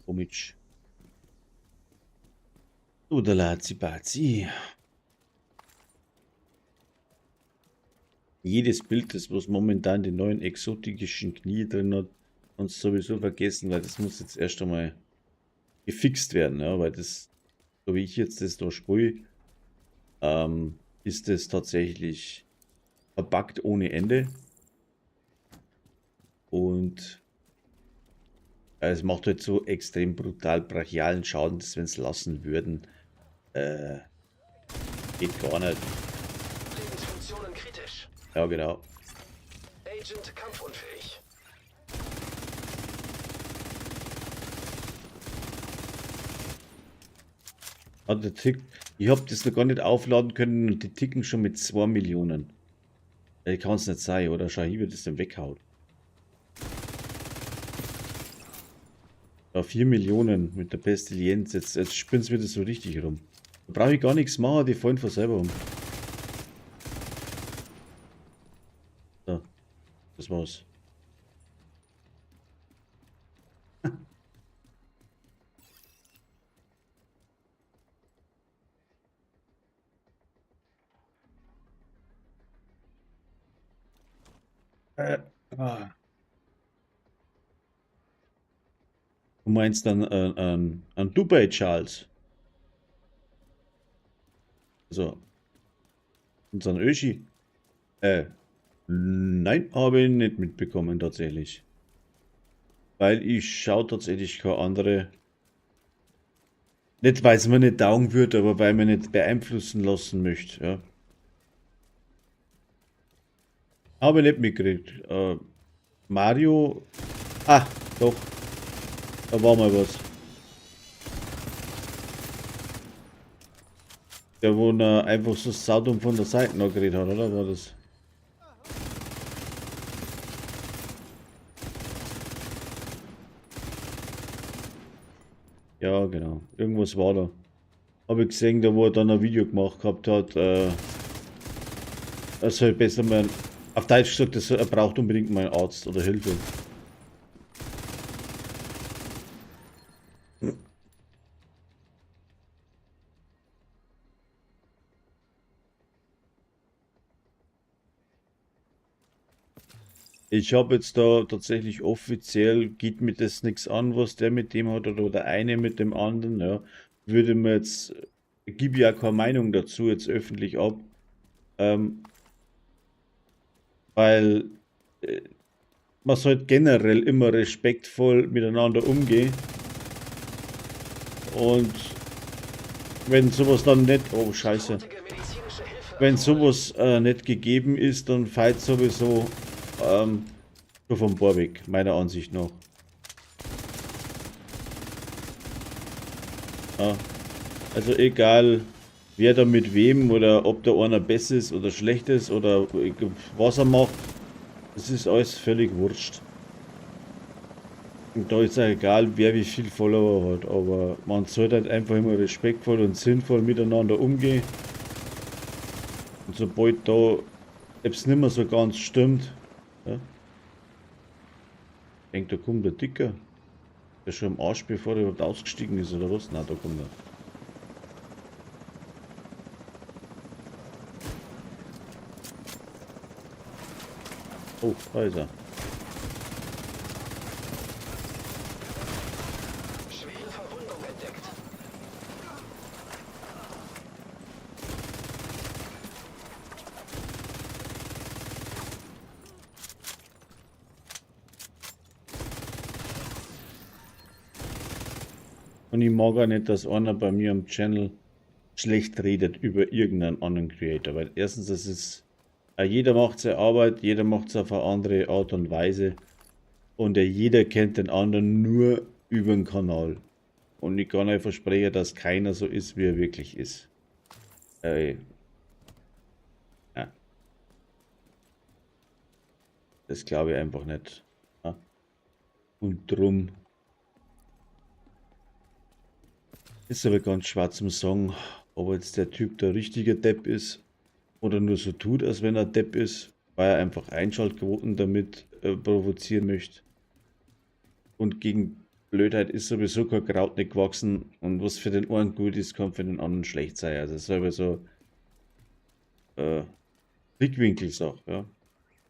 Komisch. So, der Lazi-Bazi. Jedes Bild, das was momentan die neuen exotischen Knie drin hat, uns sowieso vergessen, weil das muss jetzt erst einmal gefixt werden, ja, weil das, so wie ich jetzt das da spiele, ist das tatsächlich verbuggt ohne Ende. Und es macht halt so extrem brutal brachialen Schaden, dass wenn es lassen würden, geht gar nicht. Lebensfunktionen kritisch. Ja, genau. Agent kampfunfähig. Ah, der tickt. Ich hab das noch gar nicht aufladen können und die ticken schon mit 2 Millionen. Kann's nicht sein, oder? Schau hier, wie das denn weghaut. Ja, 4 Millionen mit der Pestilienz. Jetzt spinnt's wieder so richtig rum. Da brauche ich gar nichts machen, die fallen von selber um. So, das war's. Du meinst dann an Dubai Charles? Also, unseren Öschi? Nein, habe ich nicht mitbekommen tatsächlich. Weil ich schaue tatsächlich keine andere. Nicht, weil es mir nicht taugen würde, aber weil mir nicht beeinflussen lassen möchte. Ja. Habe ich nicht mitgekriegt. Mario. Ah, doch. Da war mal was. Der, wo er einfach so saudumm von der Seite noch geredet hat, oder? War das? Ja, genau. Irgendwas war da. Hab ich gesehen, da wo er dann ein Video gemacht gehabt hat. Er soll besser mal, auf Deutsch gesagt, er braucht unbedingt mal einen Arzt oder Hilfe. Ich hab jetzt da tatsächlich offiziell, geht mir das nix an, was der mit dem hat oder der eine mit dem anderen, ja. Würde mir jetzt, gib ja keine Meinung dazu jetzt öffentlich ab. Weil man sollte generell immer respektvoll miteinander umgehen. Und wenn sowas dann nicht, oh Scheiße, wenn sowas nicht gegeben ist, dann fällt sowieso schon vom Bohr weg, meiner Ansicht nach. Ja. Also egal, wer da mit wem oder ob da einer besser ist oder schlecht ist oder was er macht, das ist alles völlig wurscht. Und da ist auch egal, wer wie viel Follower hat, aber man sollte halt einfach immer respektvoll und sinnvoll miteinander umgehen. Und sobald da etwas nicht mehr so ganz stimmt, ja, ich denk, da kommt der Dicker. Der ist schon im Arsch, bevor er überhaupt ausgestiegen ist, oder was? Nein, da kommt er. Oh, da ist er. Schwere Verwundung entdeckt. Und ich mag auch nicht, dass einer bei mir am Channel schlecht redet über irgendeinen anderen Creator, weil erstens, das ist, jeder macht seine Arbeit, jeder macht es auf eine andere Art und Weise und jeder kennt den anderen nur über den Kanal. Und ich kann euch versprechen, dass keiner so ist, wie er wirklich ist. Ja. Das glaube ich einfach nicht. Ja. Und drum ist aber ganz schwer zum sagen, ob jetzt der Typ der richtige Depp ist oder nur so tut, als wenn er Depp ist, weil er einfach Einschaltquoten damit provozieren möchte. Und gegen Blödheit ist sowieso kein Kraut nicht gewachsen und was für den einen gut ist, kann für den anderen schlecht sein. Also es ist aber so Blickwinkelsache, ja.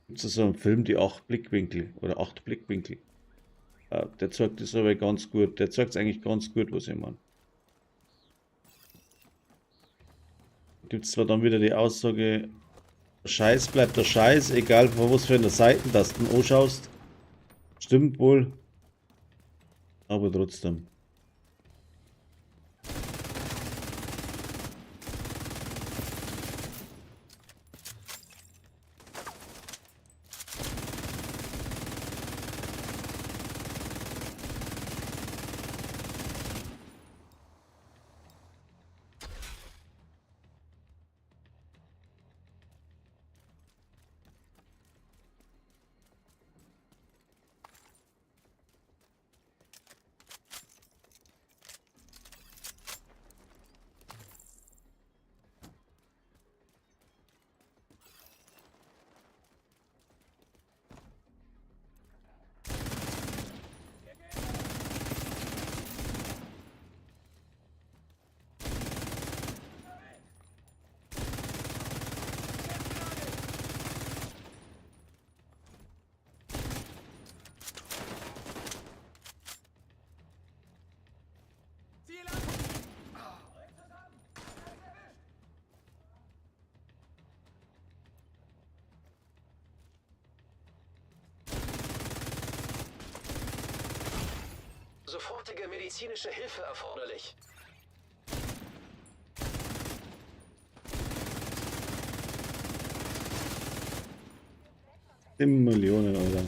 Gibt es so einen Film, die 8 Blickwinkel oder 8 Blickwinkel. Der zeigt das aber ganz gut, der zeigt es eigentlich ganz gut, was ich meine. Gibt es zwar dann wieder die Aussage, Scheiß bleibt der Scheiß, egal von was für einer Seite das du anschaust. Stimmt wohl. Aber trotzdem. Sofortige medizinische Hilfe erforderlich. 7 Millionen, Alter.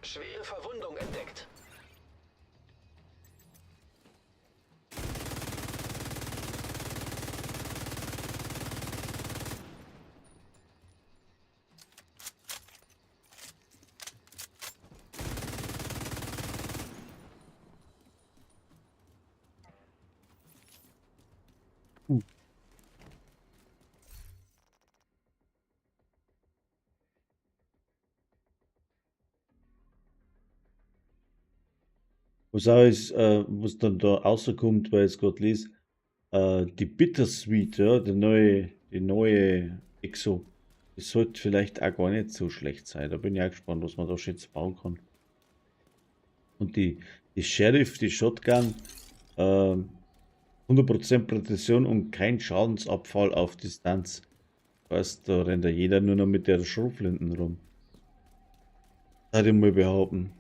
Schwere Verwundung entdeckt. Was auch ist, was dann da rauskommt, weil ich es gerade lese, die Bittersweet, ja, die neue Exo, die sollte vielleicht auch gar nicht so schlecht sein. Da bin ich auch gespannt, was man da schon jetzt bauen kann. Und die Sheriff, die Shotgun, 100% Präzision und kein Schadensabfall auf Distanz. Weißt, da rennt ja jeder nur noch mit der Schrotflinten rum. Würde ich mal behaupten.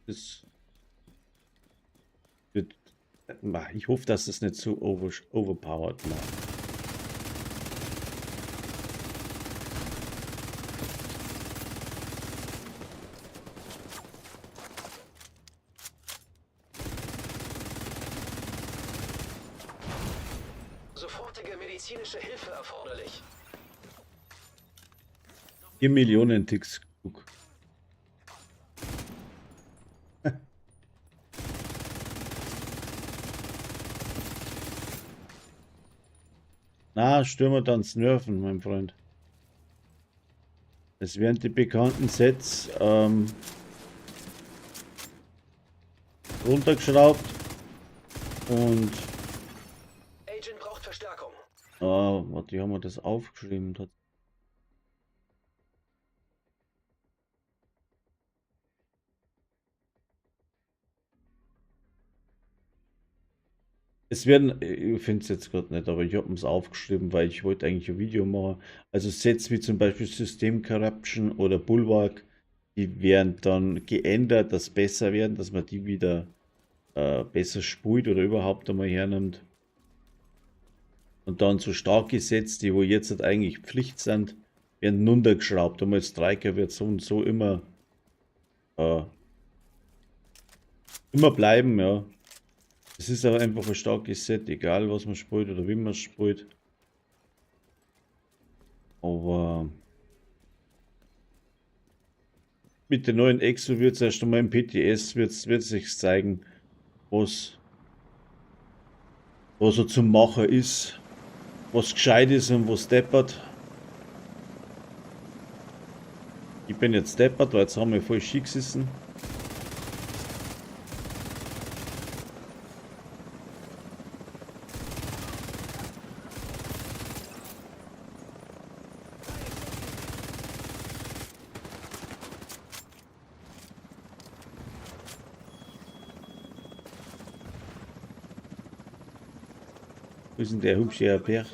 Das wird, ich hoffe, dass das nicht so overpowered macht. Sofortige medizinische Hilfe erforderlich. 4 Millionen Ticks. Guck. Na, Stürmer dann nerven, mein Freund. Es werden die bekannten Sets runtergeschraubt und Agent braucht Verstärkung. Ah, warte, wie haben wir das aufgeschrieben? Es werden, ich finde es jetzt gerade nicht, aber ich habe es aufgeschrieben, weil ich wollte eigentlich ein Video machen. Also Sets wie zum Beispiel System Corruption oder Bulwark, die werden dann geändert, dass besser werden, dass man die wieder besser spielt oder überhaupt einmal hernimmt. Und dann so starke Sets, die wo jetzt halt eigentlich Pflicht sind, werden runtergeschraubt. Einmal Striker wird so und so immer immer bleiben, ja. Es ist aber einfach ein starkes Set, egal was man spielt oder wie man spielt. Aber mit der neuen Exo wird es erst einmal im PTS wird sich zeigen, was so zum Machen ist, was gescheit ist und was deppert. Ich bin jetzt deppert, weil jetzt haben wir voll schick gesissen. Wo ist denn der hübsche Herr?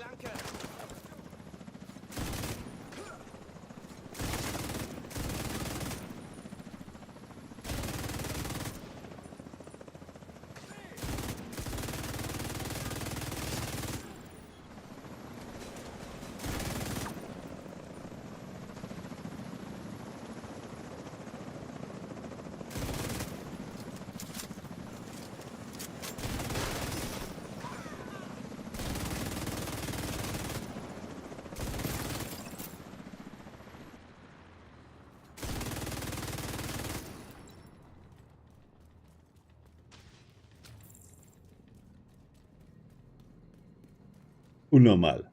Unnormal.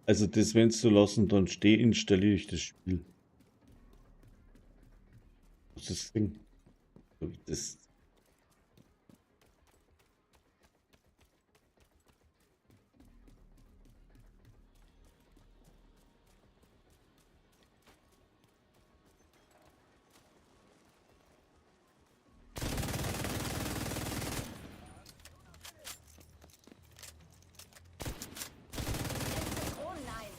Also das, wenn zu lassen, dann deinstalliere ich das Spiel. Was ist das Ding? Das. Drohnen ein.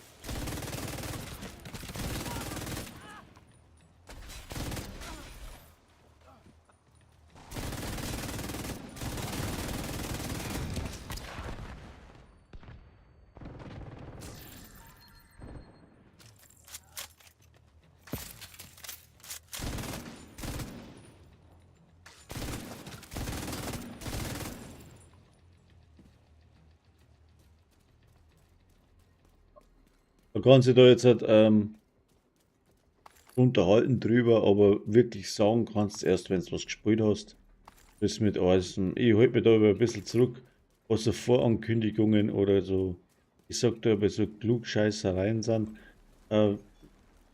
Man kann sich da jetzt halt, unterhalten drüber, aber wirklich sagen kannst du erst, wenn du was gespielt hast. Das mit alles. Ich halte mich da aber ein bisschen zurück, was so Vorankündigungen oder so, ich sag da aber so Klugscheißereien sind. Ich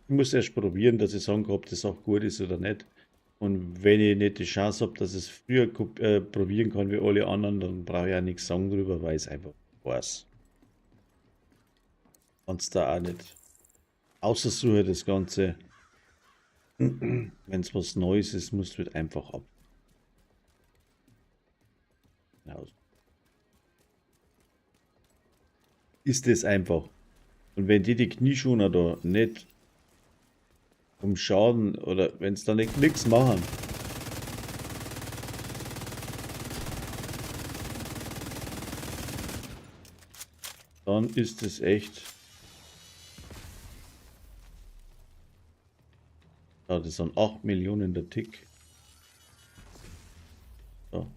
muss erst probieren, dass ich sagen kann, ob das auch gut ist oder nicht. Und wenn ich nicht die Chance hab, dass ich es früher probieren kann wie alle anderen, dann brauche ich auch nichts sagen drüber, weil ich es einfach weiß. Kannst da auch nicht außersuche das Ganze. Wenn's was Neues ist, musst du halt einfach ab. Genau. Ist das einfach. Und wenn die Knieschoner da nicht vom Schaden oder wenn's da nicht nix machen. Dann ist es echt. Ja, das sind 8 Millionen der Tick. So.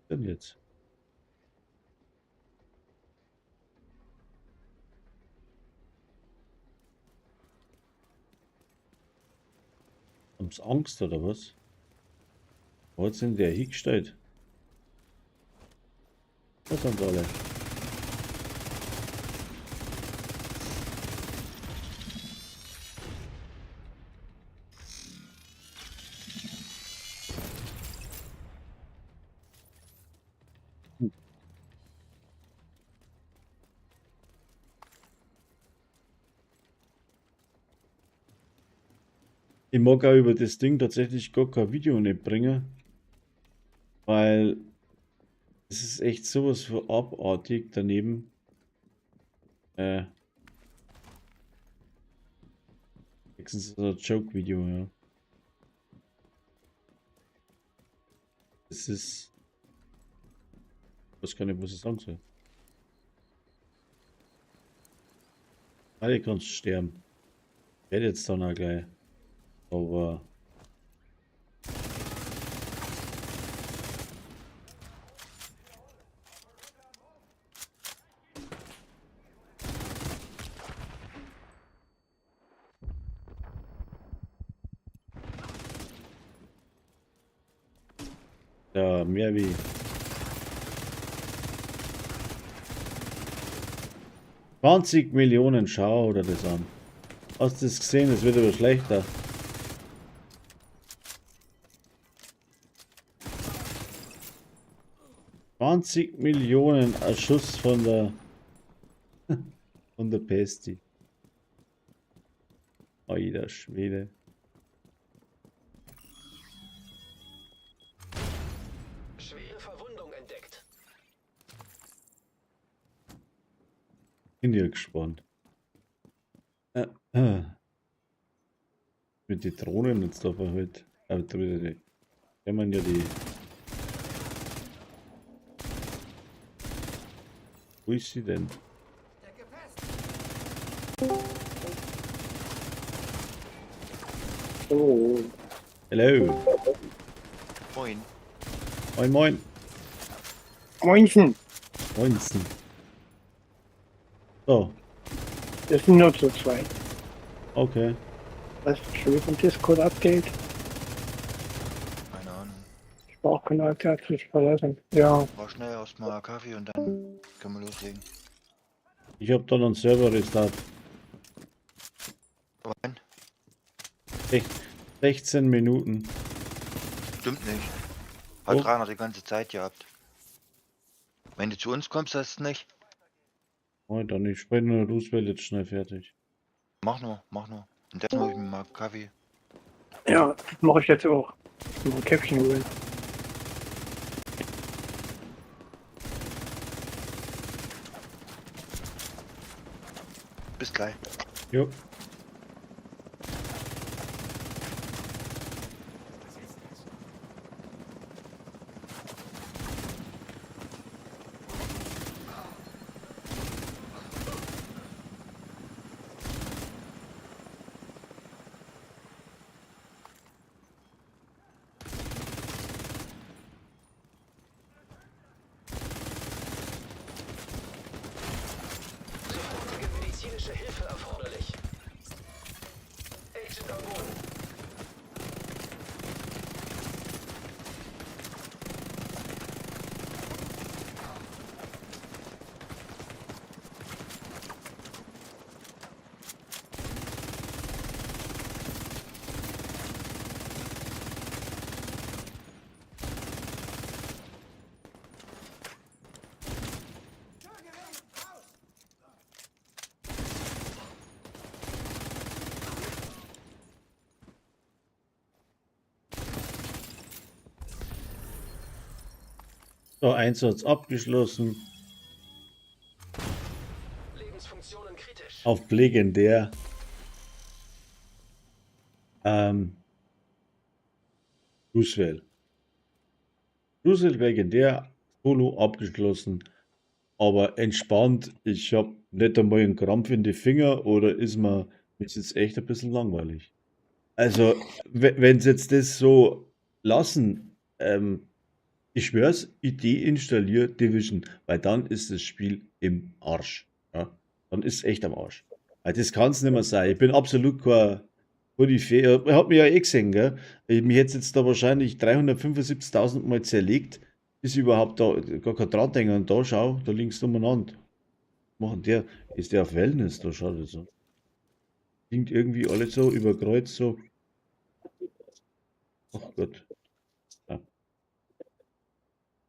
Denn jetzt? Haben's Angst oder was? Wo hat denn der hingestellt? Da sind alle. Ich mag auch über das Ding tatsächlich gar kein Video nicht bringen, weil es ist echt sowas von abartig daneben. Höchstens so ein Joke-Video, ja. Es ist... Ich weiß gar nicht, was ich sagen soll. Alle kannst sterben. Ich werde jetzt dann auch gleich. Aber... Ja, mehr wie 20 Millionen, schau oder das an. Hast du das gesehen? Es wird aber schlechter. 20 Millionen ein Schuss von der von der Pesti. Alter Schwede. Schwere Verwundung entdeckt. Bin ja gespannt. Mit den Drohnen jetzt da verhält. Aber die, wenn man ja die. Wo ist sie denn? Oh. Hello. Moin. Moin, moin. Moinsen. Moinsen. So. Das sind nur zu zweit. Okay. Was schon wieder ein Discord-Update? Keine Ahnung. Ich brauche keine Alternative verlassen. Ja. War schnell erstmal Kaffee und dann können wir loslegen. Ich hab da noch einen Server-Restart. Wann? 16 Minuten. Stimmt nicht. Hat Oh. Rainer die ganze Zeit gehabt. Wenn du zu uns kommst, hast du nicht. Oh, dann ich spreche nur Roosevelt jetzt schnell fertig. Mach nur, mach nur. Und dann hol ich mir mal Kaffee. Ja, das mache ich jetzt auch. Mal ein Käffchen holen. Bis gleich. Jo. Sofortige medizinische Hilfe erforderlich. Agent am Boden. So, Einsatz abgeschlossen. Lebensfunktionen kritisch. Auf legendär. Roosevelt. Roosevelt legendär, Solo abgeschlossen, aber entspannt. Ich hab nicht einmal einen Krampf in die Finger oder ist mir ist jetzt echt ein bisschen langweilig. Also, wenn sie jetzt das so lassen, ich schwör's, ich deinstalliere Division, weil dann ist das Spiel im Arsch. Ja? Dann ist es echt am Arsch. Weil das kann's nicht mehr sein. Ich bin absolut kein Koryphäe. Ich hab mich ja eh gesehen, gell? Ich, mich hätte jetzt da wahrscheinlich 375.000 Mal zerlegt, bis ich überhaupt da gar kein dran denke. Und da schau, da links umeinander. Machen der, ist der auf Wellness, da schaut das so. Klingt irgendwie alles so über Kreuz so. Ach Gott. Ja.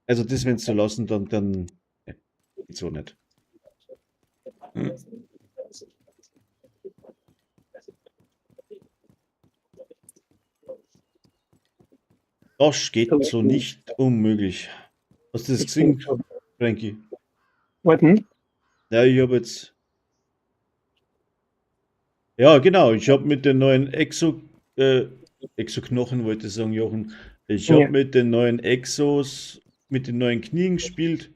Also das, wenn's so lassen, dann ne, geht so nicht. Hm. Das geht so nicht, unmöglich. Hast du das gesehen, Frankie? Was denn? Ja, ich habe jetzt. Ja, genau. Ich habe mit den neuen Exoknochen, wollte ich sagen, Jochen. Ich habe Ja. mit den neuen Exos, mit den neuen Knien gespielt.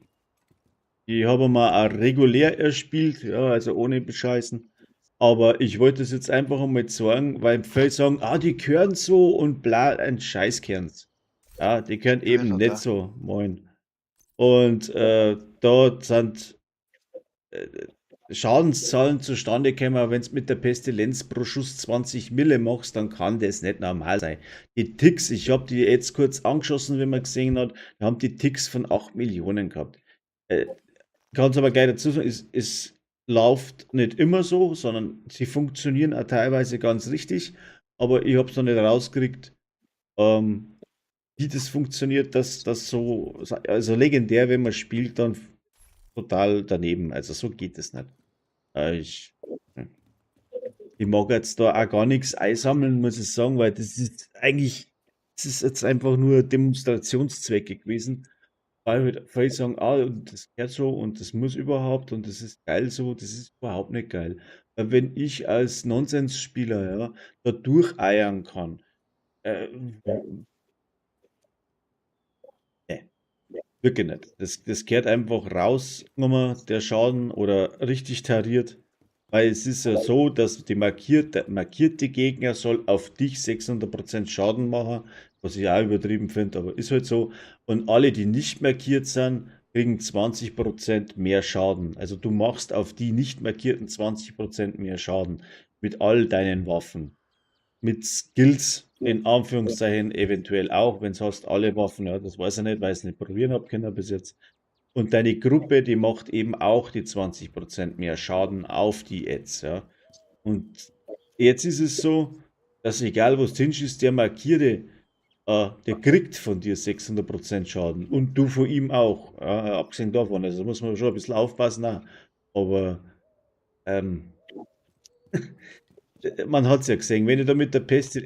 Die habe mal auch regulär erspielt, ja, also ohne Bescheißen. Aber ich wollte es jetzt einfach einmal zeigen, weil viele sagen, ah, die gehören so und bla, ein Scheiß gehören's. Ja, die gehören eben Ja, nicht da. so, moin. Und da sind Schadenszahlen zustande gekommen, wenn du mit der Pestilenz pro Schuss 20 Mille machst, dann kann das nicht normal sein. Die Ticks, ich habe die jetzt kurz angeschossen, wie man gesehen hat, da haben die Ticks von 8 Millionen gehabt. Kannst aber gleich dazu sagen, es läuft nicht immer so, sondern sie funktionieren auch teilweise ganz richtig, aber ich habe es noch nicht rausgekriegt, wie das funktioniert, dass das so, also legendär, wenn man spielt, dann total daneben. Also so geht es nicht. Ich mag jetzt da auch gar nichts einsammeln, muss ich sagen, weil das ist eigentlich, das ist jetzt einfach nur Demonstrationszwecke gewesen. Weil halt viele sagen, ah, und das gehört so und das muss überhaupt und das ist geil so, das ist überhaupt nicht geil. Weil wenn ich als Nonsensspieler, ja, da durcheiern kann, nee, wirklich nicht. Das gehört einfach raus, nochmal, der Schaden oder richtig tariert. Weil es ist ja so, dass der markierte Gegner soll auf dich 600% Schaden machen, was ich auch übertrieben finde, aber ist halt so. Und alle, die nicht markiert sind, kriegen 20% mehr Schaden. Also du machst auf die nicht markierten 20% mehr Schaden mit all deinen Waffen. Mit Skills in Anführungszeichen eventuell auch, wenn's hast, alle Waffen, ja, das weiß ich nicht, weil ich's nicht probieren hab können bis jetzt. Und deine Gruppe, die macht eben auch die 20% mehr Schaden auf die Ads, ja. Und jetzt ist es so, dass egal was du hinschießt, der Markierte, der kriegt von dir 600% Schaden und du von ihm auch, ja, abgesehen davon, also muss man schon ein bisschen aufpassen auch. Aber man hat's ja gesehen, wenn ich da mit der Pest,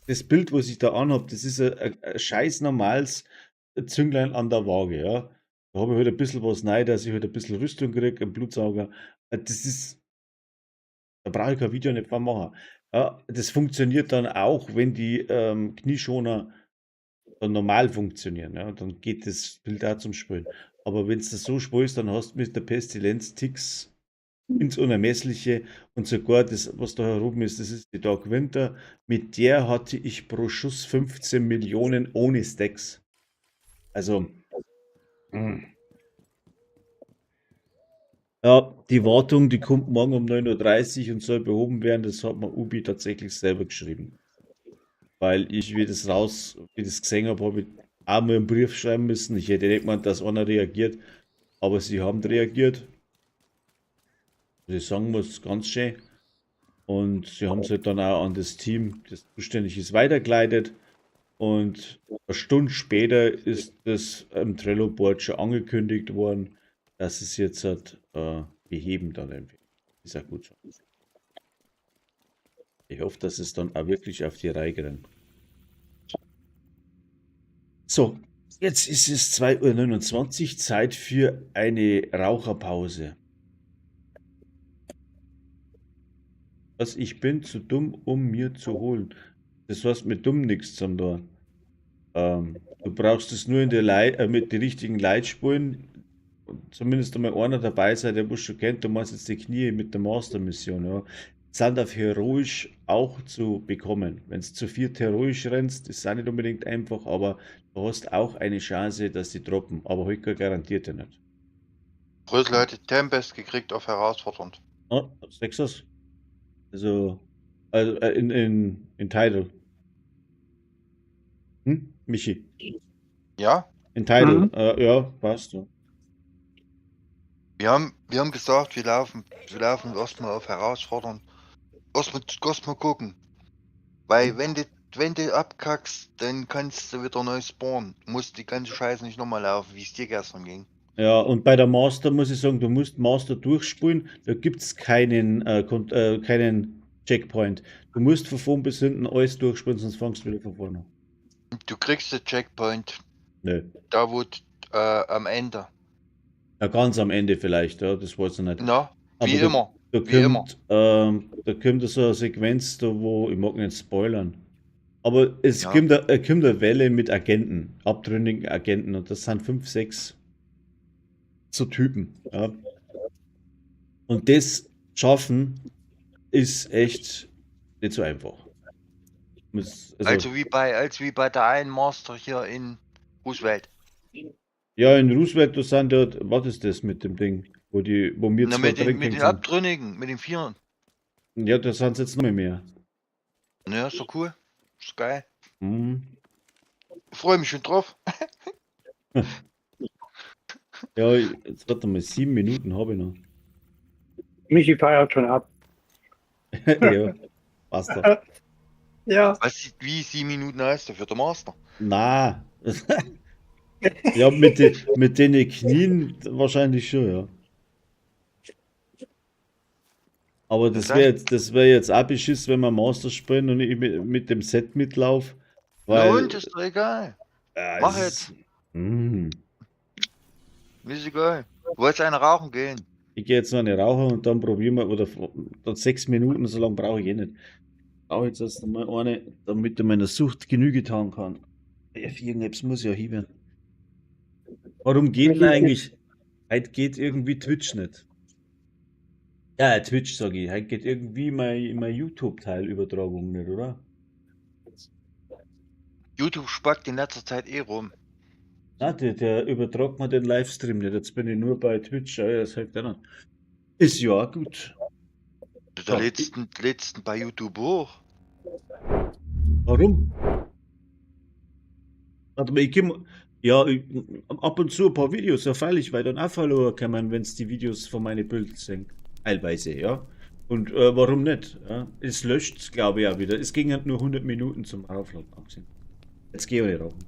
das Bild, was ich da anhab, das ist ein scheiß normales Zünglein an der Waage, ja. Da hab ich halt ein bisschen was rein, dass ich halt ein bisschen Rüstung krieg, einen Blutsauger. Das ist, da brauche ich kein Video nicht mehr machen. Ja, das funktioniert dann auch, wenn die Knieschoner dann normal funktionieren. Ja, dann geht das Bild auch zum Spielen. Aber wenn du das so spielst, dann hast du mit der Pestilenz Ticks ins Unermessliche und sogar das, was da herum ist, das ist die Dark Winter. Mit der hatte ich pro Schuss 15 Millionen ohne Stacks. Also, Ja, die Wartung, die kommt morgen um 9:30 Uhr und soll behoben werden. Das hat mir Ubi tatsächlich selber geschrieben. Weil ich, wie das raus, wie das gesehen hab, hab ich auch mal einen Brief schreiben müssen. Ich hätte nicht gemeint, dass einer reagiert, aber sie haben reagiert. Was ich sagen muss, ganz schön. Und sie haben es halt dann auch an das Team, das zuständig ist, weitergeleitet. Und eine Stunde später ist das im Trello-Board schon angekündigt worden, dass es jetzt halt beheben dann irgendwie. Ist ja gut so. Ich hoffe, dass es dann auch wirklich auf die Reihe kriegen. So, jetzt ist es 2:29 Uhr, Zeit für eine Raucherpause. Was, ich bin zu dumm, um mir zu holen. Das heißt mit dumm nichts zum da. Du brauchst es nur in der mit den richtigen Leitspulen. Und zumindest einmal einer dabei sein, der was schon kennt. Du machst jetzt die Knie mit der Master-Mission. Ja. Sind auf heroisch auch zu bekommen. Wenn du zu viert heroisch rennst, ist es auch nicht unbedingt einfach, aber du hast auch eine Chance, dass die droppen. Aber heute garantiert ja nicht. Brüssel hat die Tempest gekriegt auf herausfordernd. Oh, Sechsers? Also in Tidal. Michi? Ja? In Tidal, Mhm. ja, passt. Ja. Wir haben gesagt, wir laufen erstmal auf herausfordernd. Erstmal gucken. Weil wenn du abkackst, dann kannst du wieder neu spawnen. Du musst die ganze Scheiße nicht nochmal laufen, wie es dir gestern ging. Ja, und bei der Master muss ich sagen, du musst Master durchspulen, da gibt's keinen Checkpoint. Du musst von vorn bis hinten alles durchspulen, sonst fängst du wieder von vorne an. Du kriegst den Checkpoint, Nö. da wo am Ende. Ja, ganz am Ende vielleicht, ja, das weiß ich nicht. Na, Aber wie da, immer. da Wie immer. kommt, da kommt so eine Sequenz, da wo, ich mag nicht spoilern, aber es Ja. kommt eine Welle mit Agenten, abtrünnigen Agenten, und das sind 5, 6 so Typen. Ja. Und das schaffen ist echt nicht so einfach. Muss, also, Also wie bei der einen Master hier in Roosevelt. Ja, in Roosevelt, da sind ja, was ist das mit dem Ding, wo wir Na, zwei mit den, drin mit den sind. Abtrünnigen, mit den Vieren. Ja, da sind jetzt noch mehr. Ja, ist doch cool. Ist geil. Mhm. Freue mich schon drauf. Ja, jetzt warte mal, 7 Minuten habe ich noch. Michi feiert schon ab. Ja, passt doch. Ja. Was, wie 7 Minuten heißt der für den Master? Na. Ja, mit den Knien wahrscheinlich schon, ja. Aber das wäre jetzt, das wär jetzt auch beschiss, wenn wir Master spielen und ich mit dem Set mitlauf. Na Weil, und, ist doch egal. Mach es jetzt. ist- Mm. Mir ist egal. Du wolltest eine rauchen gehen. Ich gehe jetzt noch eine rauchen und dann probieren wir, oder dann 6 Minuten, so lange brauche ich eh nicht. Brauche jetzt erst einmal eine, damit ich meiner Sucht Genüge tun kann. Ja, irgendetwas muss ja hier werden. Warum geht denn eigentlich? Heute geht irgendwie Twitch nicht. Ja, Twitch sage ich. Heute geht irgendwie mein YouTube-Teilübertragung nicht, oder? YouTube spackt in letzter Zeit eh rum. Na, der übertragt mir den Livestream nicht. Jetzt bin ich nur bei Twitch. Ja, das hilft auch nicht. Ist ja auch gut. Der Ja. letzten bei YouTube hoch. Warum? Warte mal, ich komm, ja, ich, ab und zu ein paar Videos, ja, freilich, weil dann auch Follower kommen, wenn's die Videos von meinen Bildern sind. Teilweise, ja. Und warum nicht? Ja? Es löscht's, glaube ich, auch wieder. Es ging halt nur 100 Minuten zum Aufladen abgesehen. Jetzt geh ich nicht rauchen.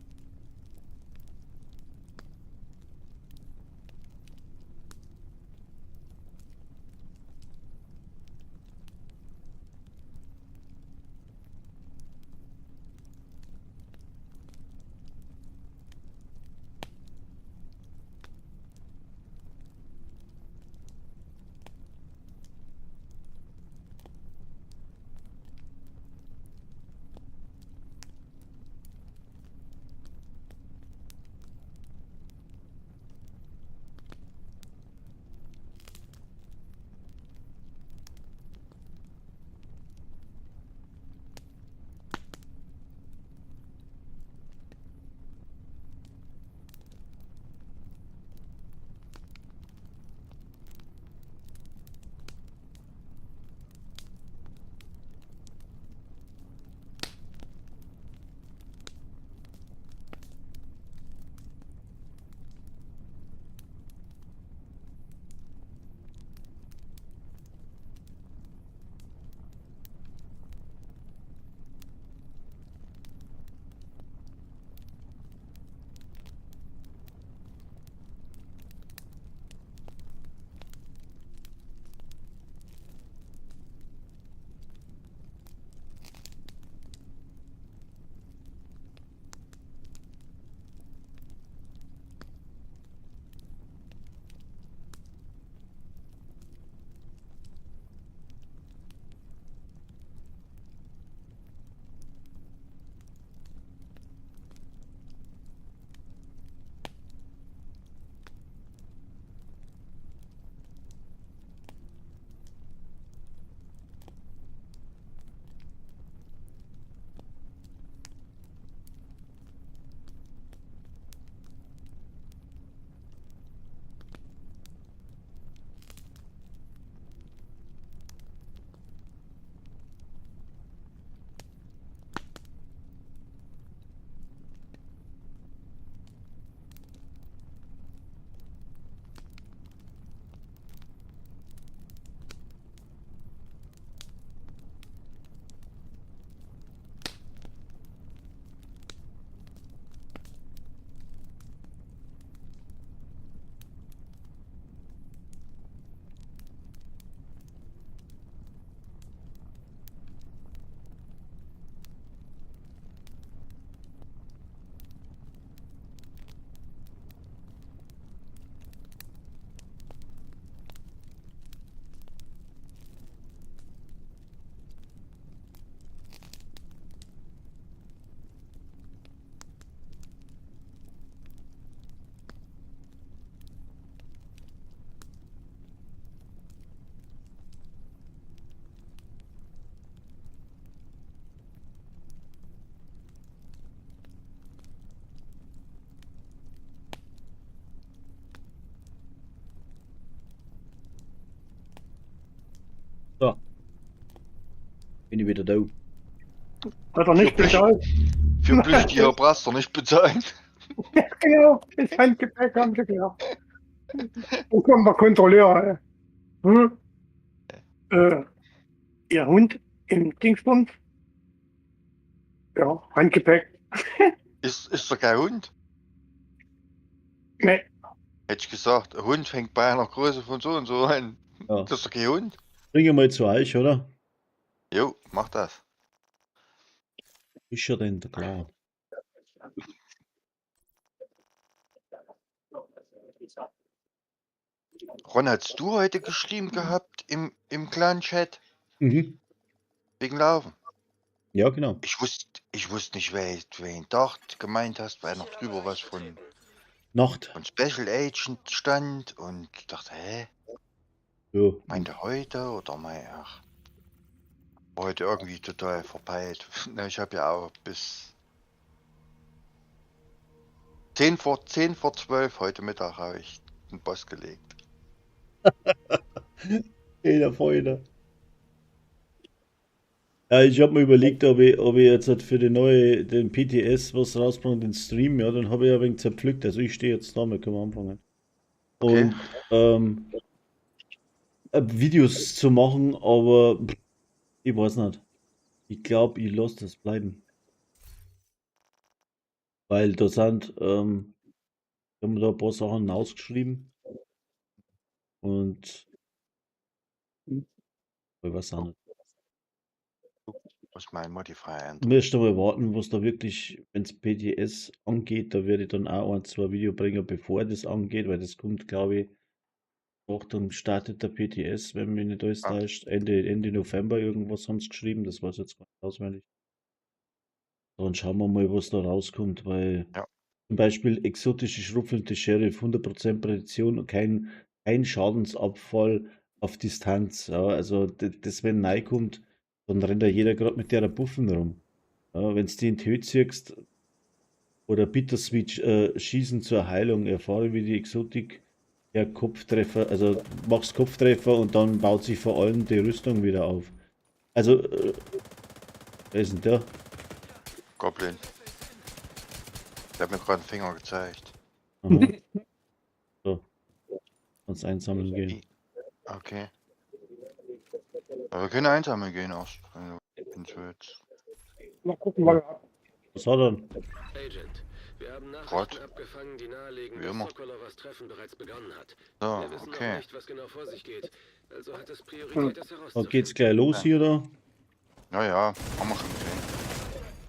Bin ich wieder da. Hat er nicht bezahlt? Für Plüschtier brauchst du nicht bezahlen. Ja, genau. Das Handgepäck haben sie gehabt. Wo kommt der Kontrolleur? Ey? Hm? Ihr Hund im Dingsbums? Ja, Handgepäck. Ist doch kein Hund. Nee, Hätte ich gesagt, ein Hund fängt bei einer Größe von so und so an. Ja. Das ist doch kein Hund. Bringe mal zu euch, oder? Jo, mach das. Ist ja denn klar. Ron, hast du heute geschrieben gehabt im Clan-Chat? Mhm. Wegen Laufen. Ja, genau. Ich wusste nicht, wen Dart gemeint hast, weil noch drüber was von, Nacht. von Special Agent stand und dachte, hä? Ja. Meinte heute oder mein, ach. Heute irgendwie total verpeilt. Na, ich habe ja auch bis 11:50 heute Mittag habe ich den Boss gelegt. Ey, der Freunde. Ja, ich habe mir überlegt, ob ich jetzt halt für die neue, den PTS was rausbringe, den Stream, ja, dann habe ich ein wenig zerpflückt. Also ich stehe jetzt da, wir können anfangen. Okay. Und Videos zu machen, aber ich weiß nicht. Ich glaube, ich lasse das bleiben. Weil da sind, ich habe mir da ein paar Sachen ausgeschrieben. Und ich weiß auch nicht. Muss mein Modifier ändern. Müsste mal warten, was da wirklich, wenn es PTS angeht, da werde ich dann auch ein, zwei Video bringen, bevor das angeht, weil das kommt, glaube ich, auch dann startet der PTS, wenn mich nicht alles Ah. täuscht, Ende November irgendwas haben sie geschrieben, das weiß ich jetzt gar nicht auswendig. Dann schauen wir mal, was da rauskommt, weil Ja. zum Beispiel exotische schrupfelnde Sheriff, 100% Präzision und kein Schadensabfall auf Distanz. Ja, also das, wenn neu kommt, dann rennt ja jeder gerade mit der Buffen rum. Ja, wenn du die in die Höhe ziehst oder Bittersweet schießen zur Heilung, erfahre wie die Exotik der Kopftreffer, also machst Kopftreffer und dann baut sich vor allem die Rüstung wieder auf. Also, wer ist denn der? Goblin. Der hat mir gerade einen Finger gezeigt. Aha. So. Kannst einsammeln gehen. Okay. Aber wir können einsammeln gehen erst, wenn du willst. Mal gucken, was er hat. Was hat er denn? Agent, wir haben Gott. Nachrichten abgefangen, die nahelegen, Wie dass immer. Sokolovas Treffen bereits begonnen hat. So, Wir wissen noch okay. nicht, was genau vor sich geht. Also hat es Priorität, das Da herauszufinden. geht's gleich los Ja. hier da. Naja, haben wir schon gesehen.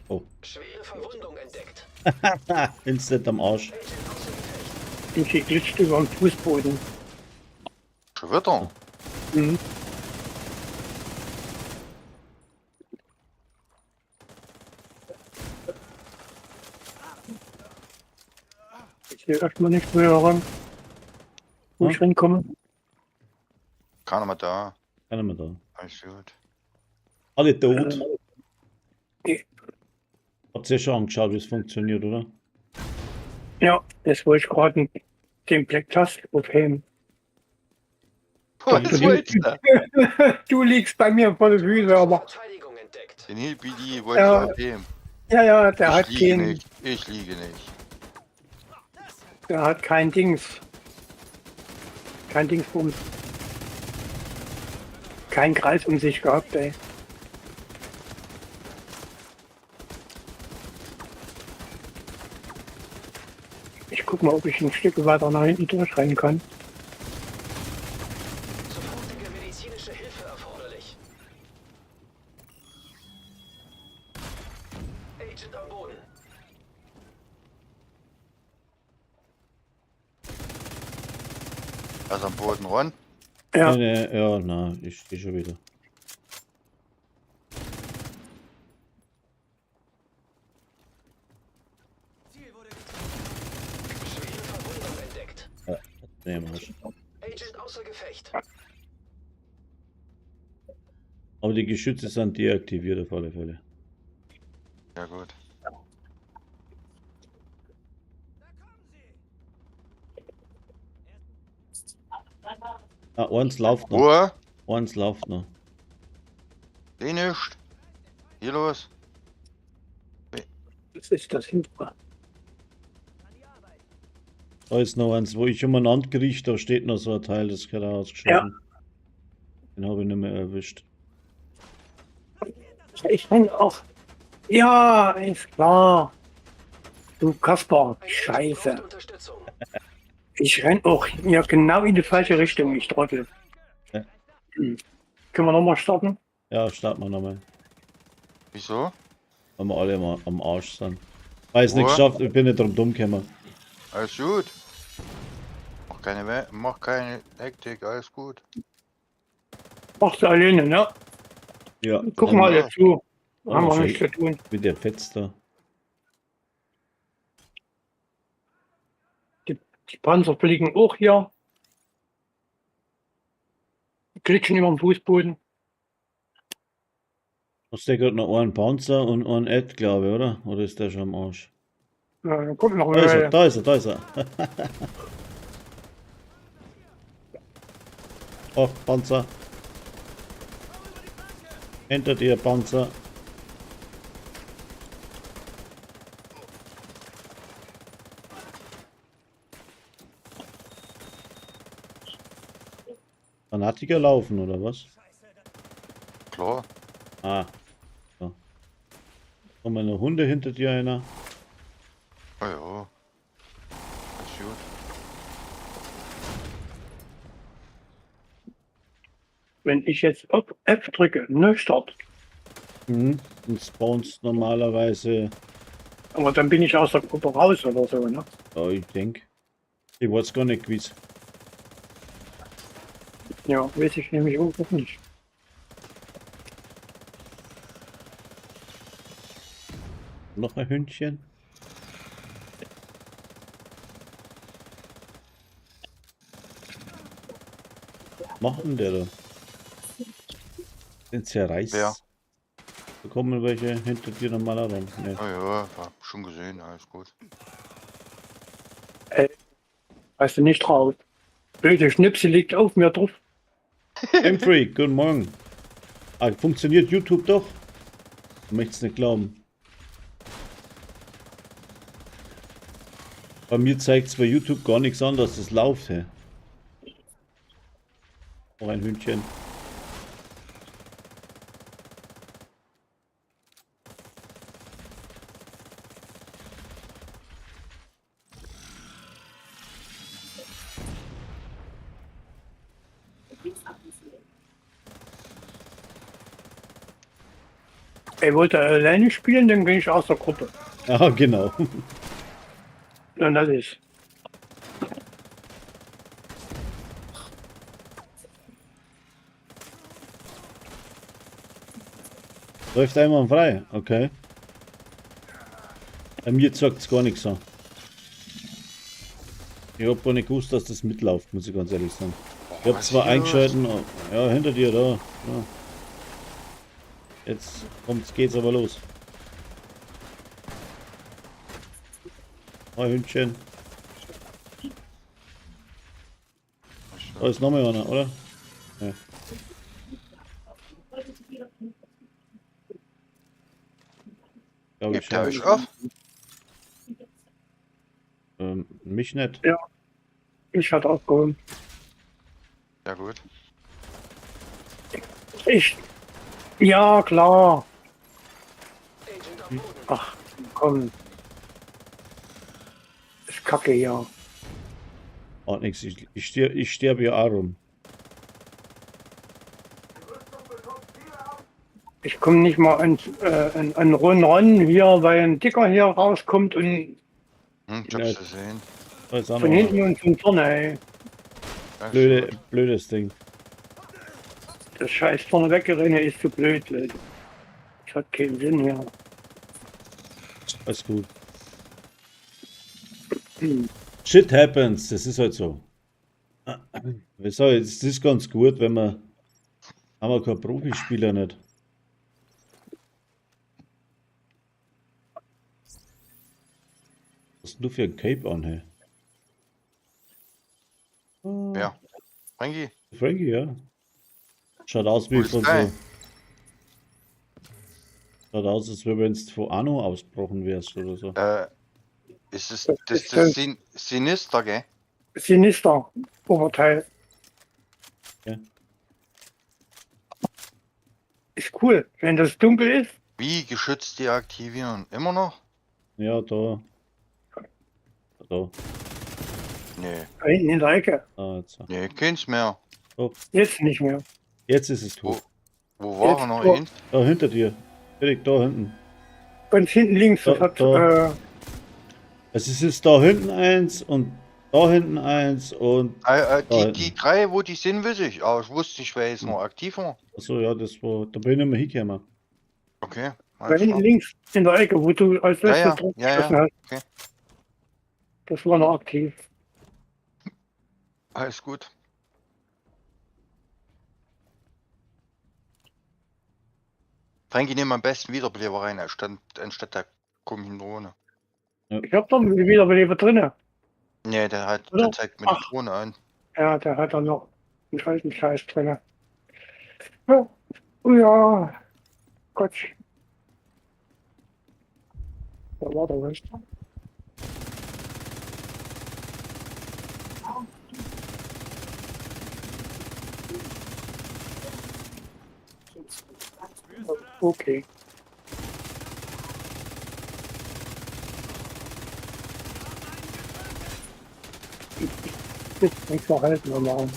Oh. Schwere Verwundung entdeckt. Instant am Arsch. Agent außer Gefecht. Bin geglitscht über den Fußboden. Schon wieder? Mhm. Ich sehe erstmal nichts mehr ran, wo ich reinkomme. Keiner mehr da. Keiner mehr da. Alles gut. Alle tot. Nee. Habt ihr schon angeschaut, wie es funktioniert, oder? Ja, das wollte ich gerade den Black Tusk aufheben. Was du wolltest du? Du liegst bei mir vor den Füßen, aber Verteidigung entdeckt. Den Hillbilly wollte Ja. ich abheben. ja, ja, der Ich hat liege kein, nicht. Ich liege nicht. der hat kein Dings. Kein Dingsbums. Kein Kreis um sich gehabt, ey. Ich guck mal, ob ich ein Stück weiter nach hinten durchrennen kann. Sofortige medizinische Hilfe erforderlich. Agent am Boden. Also am Boden, Ron. Ja, Nee, nee, ja, na, ich stehe schon wieder. Schwere Verwundung entdeckt. Nee, am Arsch. Agent außer Gefecht. Aber die Geschütze sind deaktiviert auf alle Fälle. Ja gut. Ah, eins läuft noch. Ruhe. Eins läuft noch. Seh nicht. Hier los. Das ist das hintere. Da ist noch eins, wo ich umeinander krieche, da steht noch so ein Teil, das gehört auch ausgeschossen. Den habe ich nicht mehr erwischt. Ich bin auch. Ja, ist klar. Du Kasper, Ein Agent Scheiße. braucht Unterstützung. Ich renn auch ja, genau in die falsche Richtung, ich Trottel. Ja. Hm. Können wir nochmal starten? Ja, starten wir nochmal. Wieso? Weil wir alle mal am Arsch sind. Weil ich es nicht Wo? geschafft, ich bin nicht drum dumm gekommen. Alles gut. Mach keine Hektik, alles gut. Machst du alleine, ne? Ja. Guck mal Ja. dazu. Oh, Haben wir schön. nichts zu tun. Wie der fetzt da. Die Panzer fliegen auch hier. Glitschen über den Fußboden. Hast der gerade noch einen Panzer und einen Ed, glaube ich, oder? Oder ist der schon am Arsch? Ja, dann kommt noch Da ist er, eine. da ist er, da ist er. Ach, Panzer. Hinter dir, Panzer. Fanatiker laufen, oder was? Klar. Ah. So. Kommen noch Hunde hinter dir einer. Oh ja. Alles gut. Wenn ich jetzt auf F drücke, ne, Start. Mhm. Und spawns normalerweise. Aber dann bin ich aus der Gruppe raus oder so, ne? Ja, ich denke. Ich weiß gar nicht, wie's. Ja, weiß ich nämlich auch nicht. Noch ein Hündchen. Was macht denn der da? Den zerreißt. Wer? Da kommen welche hinter dir nochmal ran. Ne. Oh ja, hab schon gesehen, alles gut. Weißt du nicht drauf. Blöde Schnipsel liegt auf mir drauf. Humphrey, guten Morgen. Ah, funktioniert YouTube doch? Ich möchte es nicht glauben. Bei mir zeigt es bei YouTube gar nichts an, dass das läuft. Hey. Noch ein Hündchen. Er wollte alleine spielen, dann bin ich aus der Gruppe. Ah, genau. Und das ist. Läuft einmal frei, okay. Bei mir zeigt es gar nichts an. Ich hab gar nicht gewusst, dass das mitläuft, muss ich ganz ehrlich sagen. Ich hab Was zwar hier los? eingeschalten, ja, hinter dir da. Ja. Jetzt kommt's, geht's aber los. Hi Hündchen. Da ist noch mal einer, oder? Ja. Glaube ich Hebt er schon. euch auf? Mich nicht. Ich hatte aufgehoben. Ja gut. Ich. Ja, klar. Agent am Boden. Ach, komm. Ist kacke hier. Ah, nix. Ich sterbe ja auch rum. Ich komme nicht mal an Run ran hier, weil ein Dicker hier rauskommt und Ich hab's Ja. gesehen. Da ist auch von noch einer. hinten und von vorne, ey. Alles Blöde, gut. blödes Ding. Das scheiß vorne weggerenne ist zu blöd, Leute. Das hat keinen Sinn hier. Alles gut. Hm. Shit happens, das ist halt so. Wieso? Es ist ganz gut, wenn wir. Haben wir keinen Profispieler nicht. Was hast denn du für ein Cape an, hey? Ja. Frankie, Frankie, ja. Schaut aus wie Wo ist von dein? so. Schaut aus, als wenn du von Anno ausgebrochen wärst oder so. Ist es Das das, ist das das- Sinister, gell? Sinister Oberteil. Ja. Ist cool, wenn das dunkel ist. Wie geschützt deaktivieren? Immer noch? Ja, da. Da. Nee, Da hinten in der Ecke. Ah, jetzt. nee, keins mehr. Jetzt nicht mehr. Jetzt ist es tot. Wo war Jetzt er noch wo- hin? Da hinter dir. Direkt da hinten. Ganz hinten links, das Da- hat da. Also es ist da hinten eins und da hinten eins und. Da Die, die drei, wo die sind, weiß ich. Aber ich wusste nicht, wer jetzt noch aktiv war. Achso, ja, das war. Da bin ich nicht mehr hingekommen. Okay. da alles hinten klar. links in der Ecke, wo du als Ja, letztes ja, drauf ja, ja, geschossen hast. okay. Das war noch aktiv. Alles gut. Frankie, nimm am besten Wiederbeleber rein, anstatt der komischen Drohne. Ich hab doch einen Wiederbeleber drinne. Nee, der hat, Oder? der zeigt mir die Ach. Drohne an. Ja, der hat da noch einen alten Scheiß drinne. Ja, ja. Gott. Da war der was. Okay. Ich verhalten wir mal.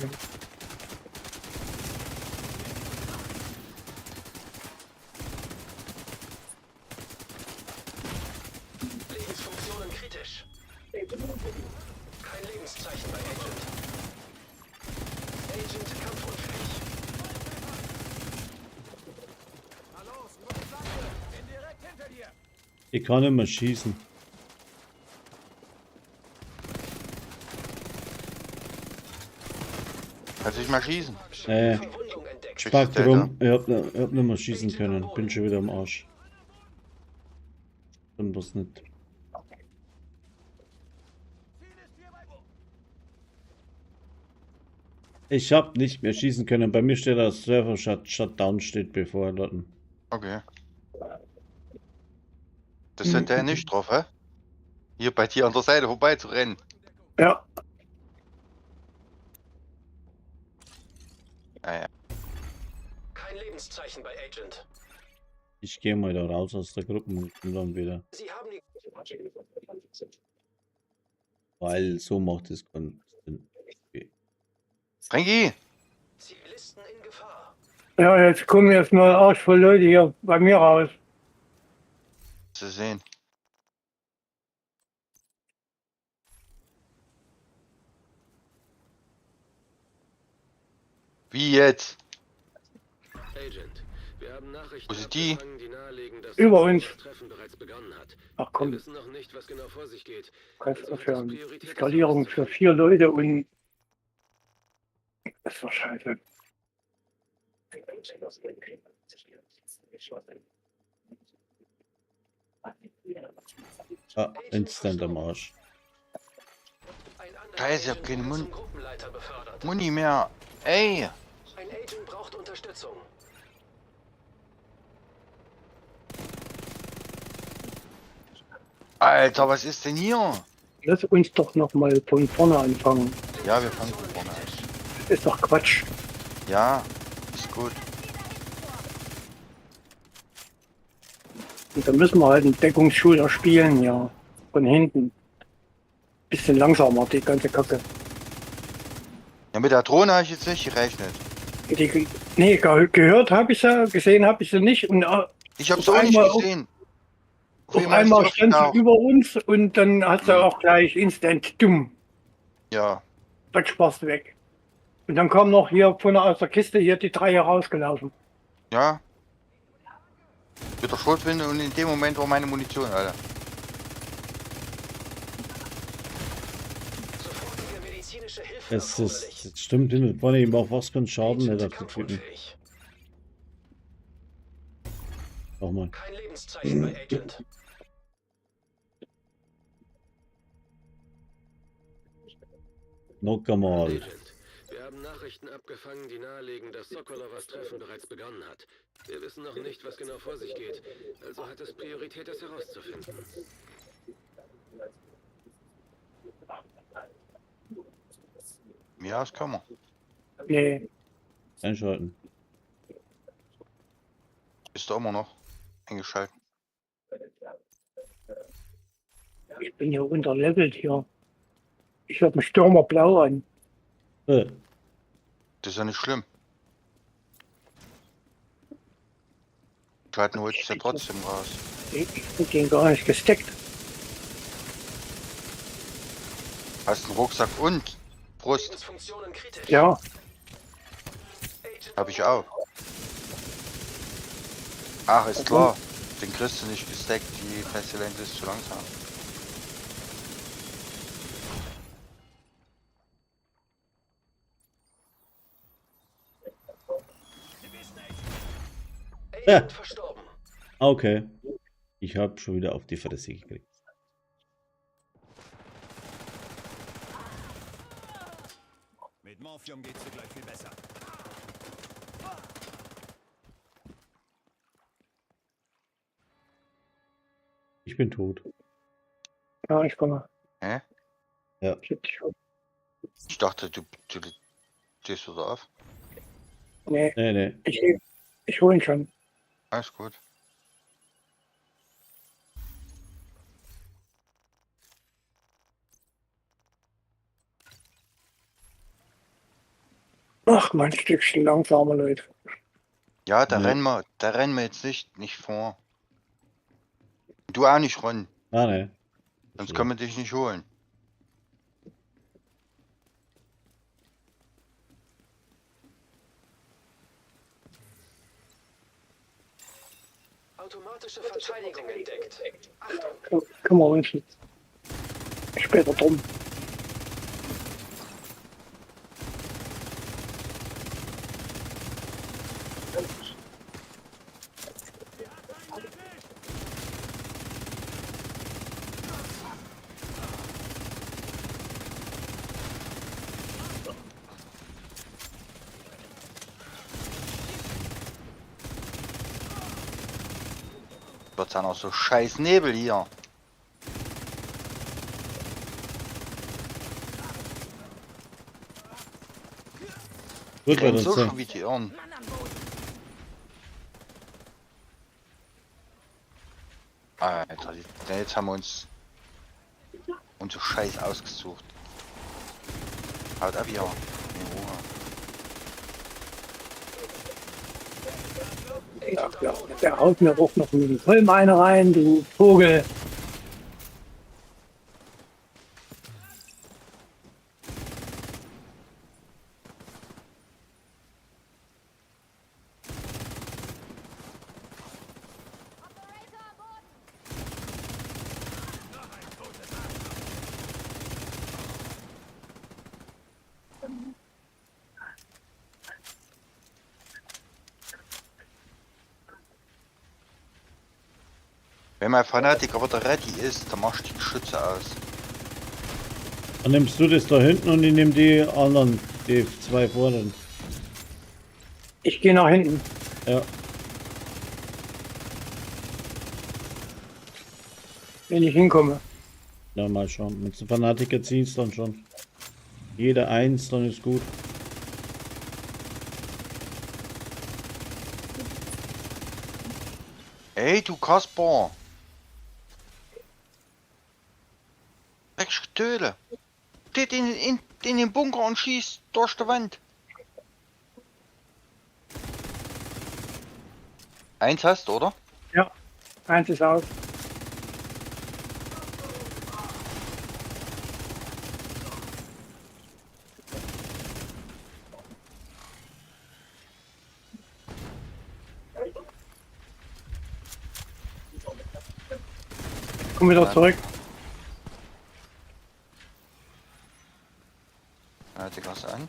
Lebensfunktionen kritisch. Kein Lebenszeichen bei Agent. Agent kampfunfähig. Ich kann nicht mehr schießen. Kannst nicht mal schießen. Nee. Verwundung entdeckt. Schickst Spack du rum. Ich hab nicht mehr schießen können. Bin schon wieder am Arsch. Stimmt was nicht. Ich hab nicht mehr schießen können. Bei mir steht das Server Shutdown steht bevor dort. Okay. Das hat der nicht drauf, hä? Hier bei dir an der Seite vorbei zu rennen. Ja, Naja. Kein Lebenszeichen bei Agent. Ich gehe mal da raus aus der Gruppe und komm dann wieder. Sie haben die Weil so macht es keinen Sinn. Frankie! Zivilisten in Gefahr. ja, jetzt kommen erstmal Arsch voll Leute hier bei mir raus. Zu sehen. Wie jetzt? Agent, wir haben Nachrichten Wo sind die? abgefangen, die nahelegen, dass Über das uns. Treffen bereits begonnen hat. Ach Wir komm, wissen noch nicht, was genau vor sich geht. kannst Also hat es aufhören. Priorität, das Skalierung für 4 Leute und das war scheiße. Ah, instant am Arsch. Ein anderer Scheiße, ich hab Agent keine wurde Mun- zum Gruppenleiter befördert. Muni mehr. Ey! Ein Agent braucht Unterstützung. Alter, was ist denn hier? Lass uns doch noch mal von vorne anfangen. Ja, wir fangen von vorne an. Das ist doch Quatsch. Ja, ist gut. Und dann müssen wir halt einen Deckungsshooter spielen, ja. Von hinten. Bisschen langsamer, die ganze Kacke. Ja, mit der Drohne habe ich jetzt nicht gerechnet. Die, nee, gehört habe ich sie, gesehen habe ich sie nicht. Und Ich hab's Auf auch nicht einmal- gesehen. auf einmal ist die stand sie aufgetaucht. über uns und dann hat sie Mhm. auch gleich instant dumm. Ja, Das Spaß weg. Und dann kommen noch hier von aus der Kiste hier die drei herausgelaufen. ja. Mit der Schrotflinte und in dem Moment war meine Munition, Alter. Sofortige medizinische Hilfe Es erforderlich. ist, das stimmt hin und vorne, ich mach fast keinen Schaden Agent nicht auf die Typen. kampfunfähig. Nochmal. Kein Lebenszeichen bei Agent. Noch einmal. Agent, wir haben Nachrichten abgefangen, die nahelegen, dass Sokolovas Treffen bereits begonnen hat. Wir wissen noch nicht, was genau vor sich geht. Also hat es Priorität, es herauszufinden. Ja, das kann man. Nee, Einschalten. Ist da immer noch eingeschaltet. Ich bin hier unterlevelt hier. Ich habe einen Stürmer blau an. Das ist ja nicht schlimm. Schalten holt es ja trotzdem raus. Ich krieg den gar nicht gesteckt. Hast einen Rucksack und Brust. Lebensfunktionen kritisch. Ja, Agent Hab ich auch. Ach, ist klar. Den kriegst du nicht gesteckt, die Pestilenz ist zu langsam. Agent verstorben. Okay. Ich habe schon wieder auf die Fresse gekriegt. Mit Morphium geht's dir gleich viel besser. Ich bin tot. Ja, ich komme. Hä? Ja. Ich hab dich schon. Ich dachte, du stehst wieder auf. Nee, Nee, nee. ich hol ihn schon. Alles gut. Ach, mein Stückchen langsamer, Leute. Ja, da Nee. rennen wir jetzt nicht vor. Du auch nicht, Ron. Ah, nee. Sonst können wir dich nicht holen. Automatische Verteidigung entdeckt. Achtung, Kümmern wir uns jetzt später drum. Wird's ja noch so scheiß Nebel hier. Gut, Rennt weil so dann schon wie die Irren. Alter, jetzt haben wir uns unser Scheiß ausgesucht. Haut ab hier. In Ruhe. Ja, ja, der haut mir auch noch mit dem Vollmeine rein, du Vogel. Wenn mein Fanatiker wieder ready ist, dann machst du die Geschütze aus. Dann nimmst du das da hinten und ich nehme die anderen, die zwei vorderen. Ich gehe nach hinten. Ja. Wenn ich hinkomme. Na, mal schauen. Mit dem Fanatiker ziehst dann schon. Jeder eins, dann ist gut. Ey, du Kasper! Dreckstöle! Steht in den Bunker und schießt durch die Wand. Eins hast du, oder? Ja, eins ist aus. Komm wieder zurück. Fanatiker ist an.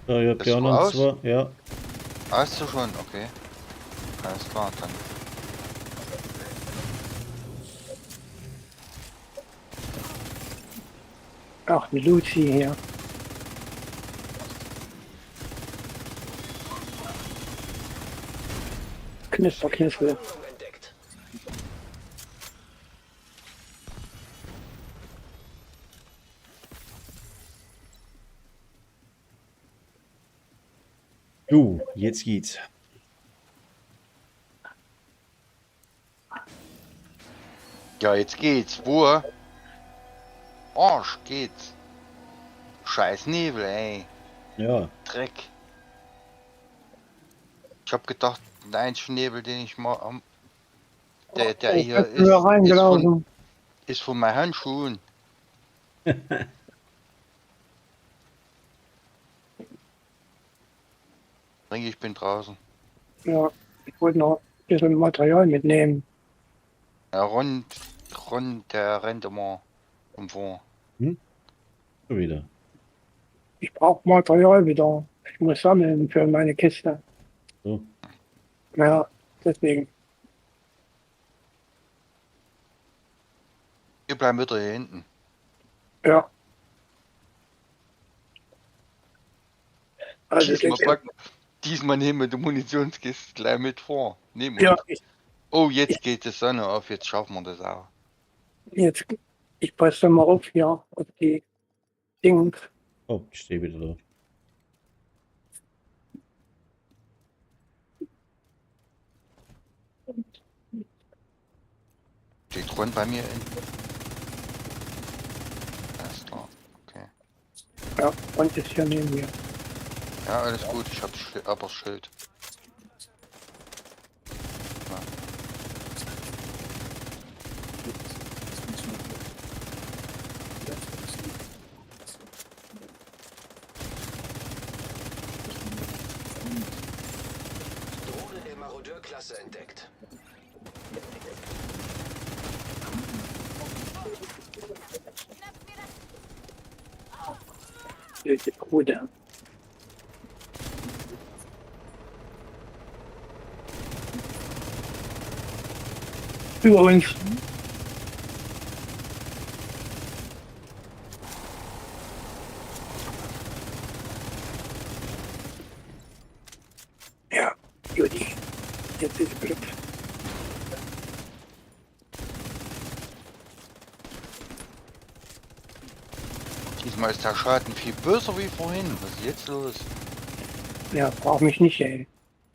So, ich hab Bist die du anderen aus? zwei. Ja. Hast du schon? Okay. Alles klar, dann. Ach, die Luzi hier. Knister, knister. Entdeckt. Du, jetzt geht's. Ja, jetzt geht's. Wo? Arsch geht's. Scheiß Nebel, ey. Ja, Dreck. Ich hab gedacht, der einzige Nebel, den ich mal am. Der Oh, hier ich bin ist, reingelaufen. ist von meinen Handschuhen. Denke ich bin draußen. Ja, ich wollte noch ein bisschen Material mitnehmen. Ja, Ron, der rennt immer im Vor. schon wieder. Ich brauche Material wieder. Ich muss sammeln für meine Kiste. So. Ja, deswegen. Wir bleiben wieder hier hinten. Ja. Also Diesmal, das, diesmal nehmen wir die Munitionskiste gleich mit vor. Nehmen wir ja, uns. Oh, jetzt geht die Sonne auf, jetzt schaffen wir das auch. jetzt, ich passe mal auf hier, auf die Dings. Oh, ich stehe wieder da. Steht Ron bei mir in. Alles klar. Okay. Ja, und ist hier neben mir. Ja, alles gut, ich hab aber Schild. Ja. Drohne der Marodeurklasse entdeckt. Die Bruder. Über uns. Ja, Judy. Jetzt ist blöd. Diesmal ist der Schaden viel böser wie vorhin. Was ist jetzt los? Ja, brauch mich nicht, ey.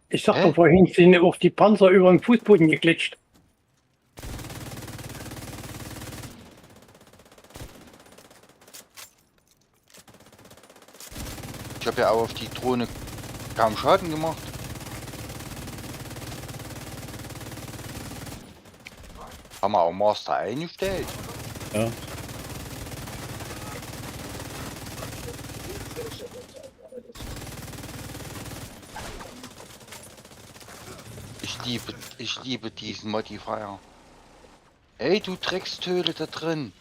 Ich sag Hä? doch vorhin, sind auch die Panzer über den Fußboden geglitscht. Ich habe ja auch auf die Drohne kaum Schaden gemacht. Haben wir auch Master eingestellt. Ja. Ich liebe diesen Modifier. Ey, du Dreckstöle da drin.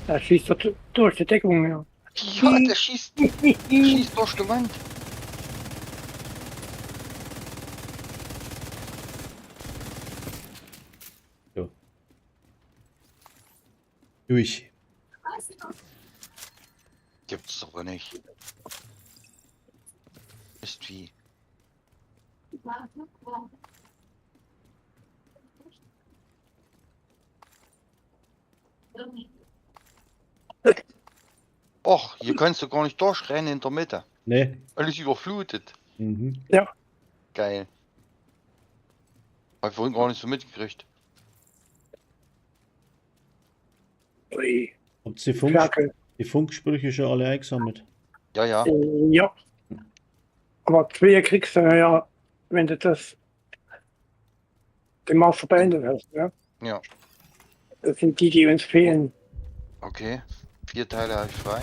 Da schießt er durch die Deckung, ja. Ja, der schießt durch die Wand. So. Durch. Gibt's doch nicht. Ist wie. Och, hier kannst du gar nicht durchrennen in der Mitte. Ne. Alles überflutet. Mhm. Ja. Geil. Hab ich vorhin gar nicht so mitgekriegt. Ui, Habt ihr Ferkel. die Funksprüche schon alle eingesammelt? Ja, ja. Ja. Aber zwei kriegst du ja, wenn du das den Master beendet hast, ne? Ja. Das sind die, die uns fehlen. Okay. 4 Teile habe ich frei.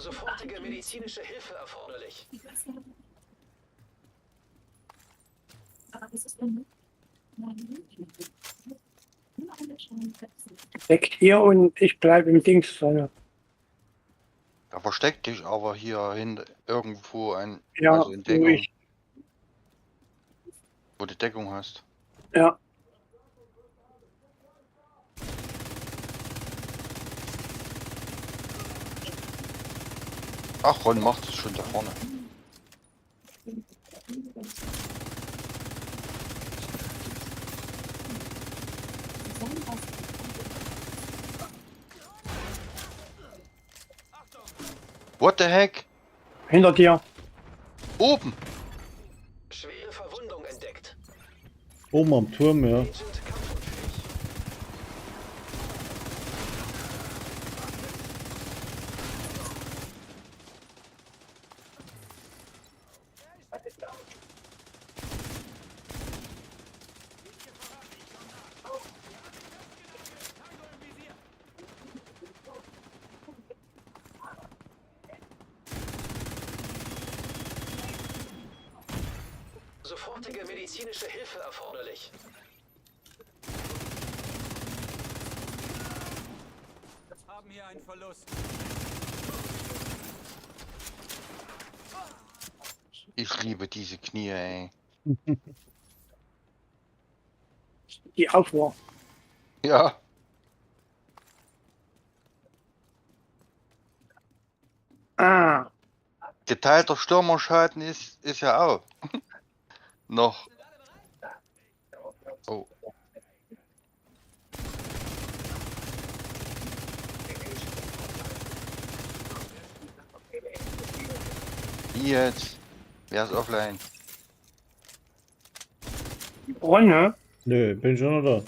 Sofortige medizinische Hilfe erforderlich. Deckt ihr und ich bleibe im Dings drin. Da versteck dich aber hier hin irgendwo ein, Ja, also in wo Deckung, ich, wo du Deckung hast. ja. Ach, Ron macht es schon da vorne. What the heck? Hinter dir. Oben! Schwere Verwundung entdeckt. Oben am Turm, ja. Agent kampfunfähig. Sofortige medizinische Hilfe erforderlich. Haben hier einen Verlust. Ich liebe diese Knie, ey. Die Aufruhr. Ja. Ah, Geteilter Stürmerschaden ist ja auch noch. Oh. Wie jetzt? Wer ist offline? Ron, ne? Nö, bin schon noch da.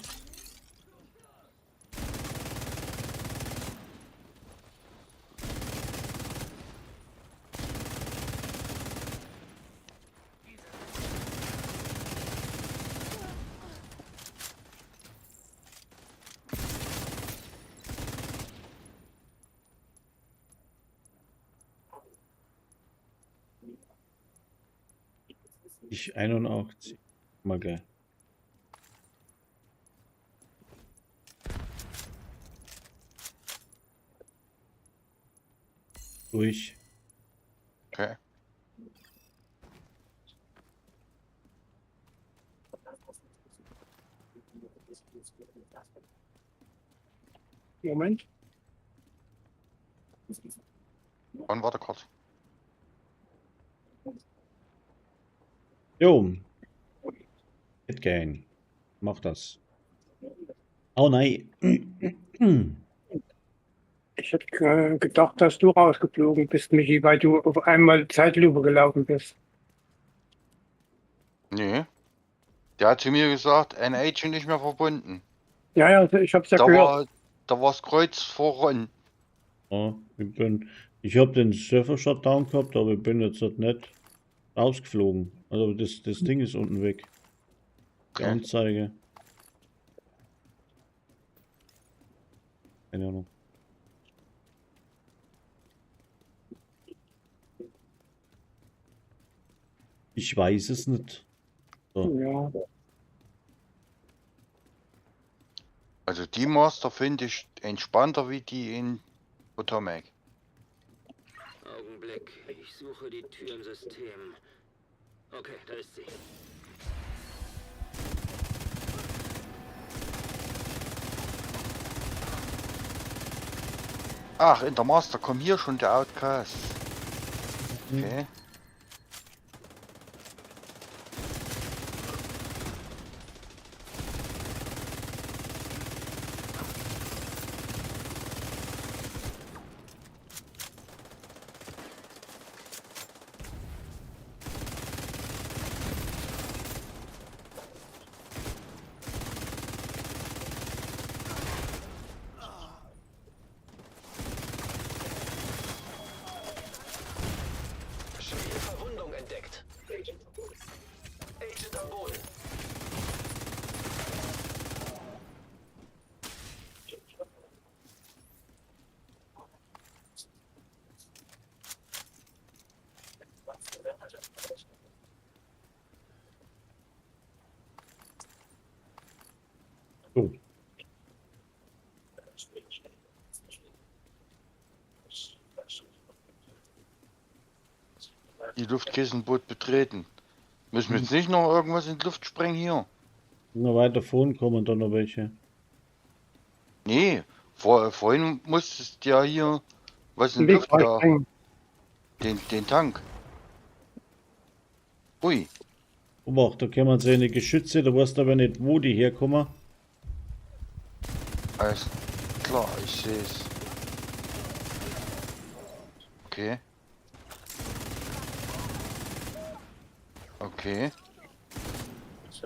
Ich 81. Mal gleich. Durch. Okay. Moment. Ron, warte kurz. Jo. Hitgain. Mach das. Oh nein. Ich hätte gedacht, dass du rausgeflogen bist, Michi, weil du auf einmal Zeitlupe gelaufen bist. Nee. Der hat zu mir gesagt, ein Agent nicht mehr verbunden. Ja, ja, ich hab's ja Da gehört. war, da war's Kreuz vor Ron. Ja, ich habe den Server Shutdown gehabt, aber ich bin jetzt halt nicht rausgeflogen. Also das Ding ist unten weg. Die Okay. Anzeige. Keine Ahnung. Ich weiß es nicht. So. Ja. Also die Master finde ich entspannter wie die in Potomac. Augenblick, ich suche die Tür im System. Okay, da ist sie. Ach, in der Master kommen hier schon der Outcast. Okay. Schwere Die Luftkissenboot betreten. Müssen wir jetzt nicht noch irgendwas in die Luft sprengen hier? Noch weiter vorn kommen da noch welche. Nee, vorhin musstest du ja hier was in die Den Luft Weg da. sprengen. Den Tank. Ui. Obacht, da kommen so eine Geschütze, da weißt du aber nicht, wo die herkommen. Alles klar, ich sehe es. Okay. Okay. Das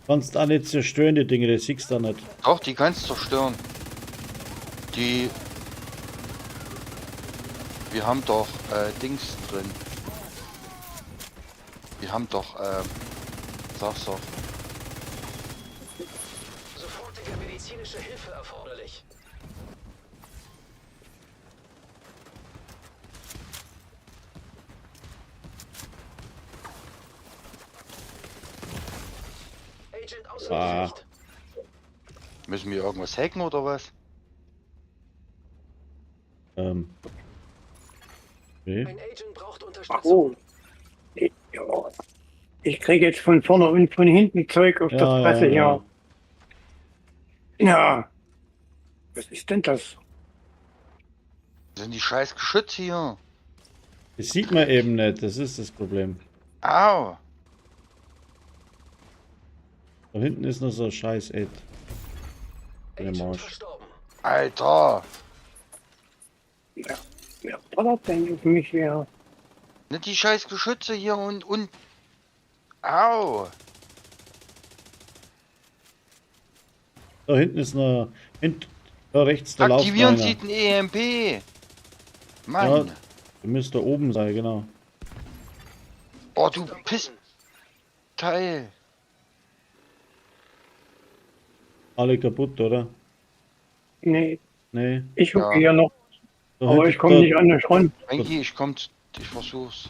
kannst auch nicht zerstören, die Dinge, das siehst du auch nicht. Doch, die kannst du zerstören. Die. Wir haben doch Dings drin. Wir haben doch, sag's doch. Sofortige medizinische Hilfe erforderlich. Agent außer Ah. Gefecht. Müssen wir irgendwas hacken oder was? Nee. Ein Agent braucht Ach, Unterstützung. oh. Ich, ja. Ich kriege jetzt von vorne und von hinten Zeug auf Ja, der Fresse ja, ja. hier. Ja. Was ist denn das? Das sind die scheiß Geschütze hier. Das sieht man eben nicht, das ist das Problem. Au! Da hinten ist noch so ein scheiß Ed. Agent Arsch. verstorben. Alter! Ja. Wer ballert denn auf mich hier? Nicht die scheiß Geschütze hier und. Au! Da hinten ist noch. Da rechts, da läuft Aktivieren einer. Sie den EMP! Mann! Ja. Der müsste da oben sein, genau. Oh, du Pissteil! Alle kaputt, oder? Nee, Nee. ich gucke Ja. hier noch, Da aber hinten- ich komme da- nicht an den Front. Frankie, ich komm, ich versuch's.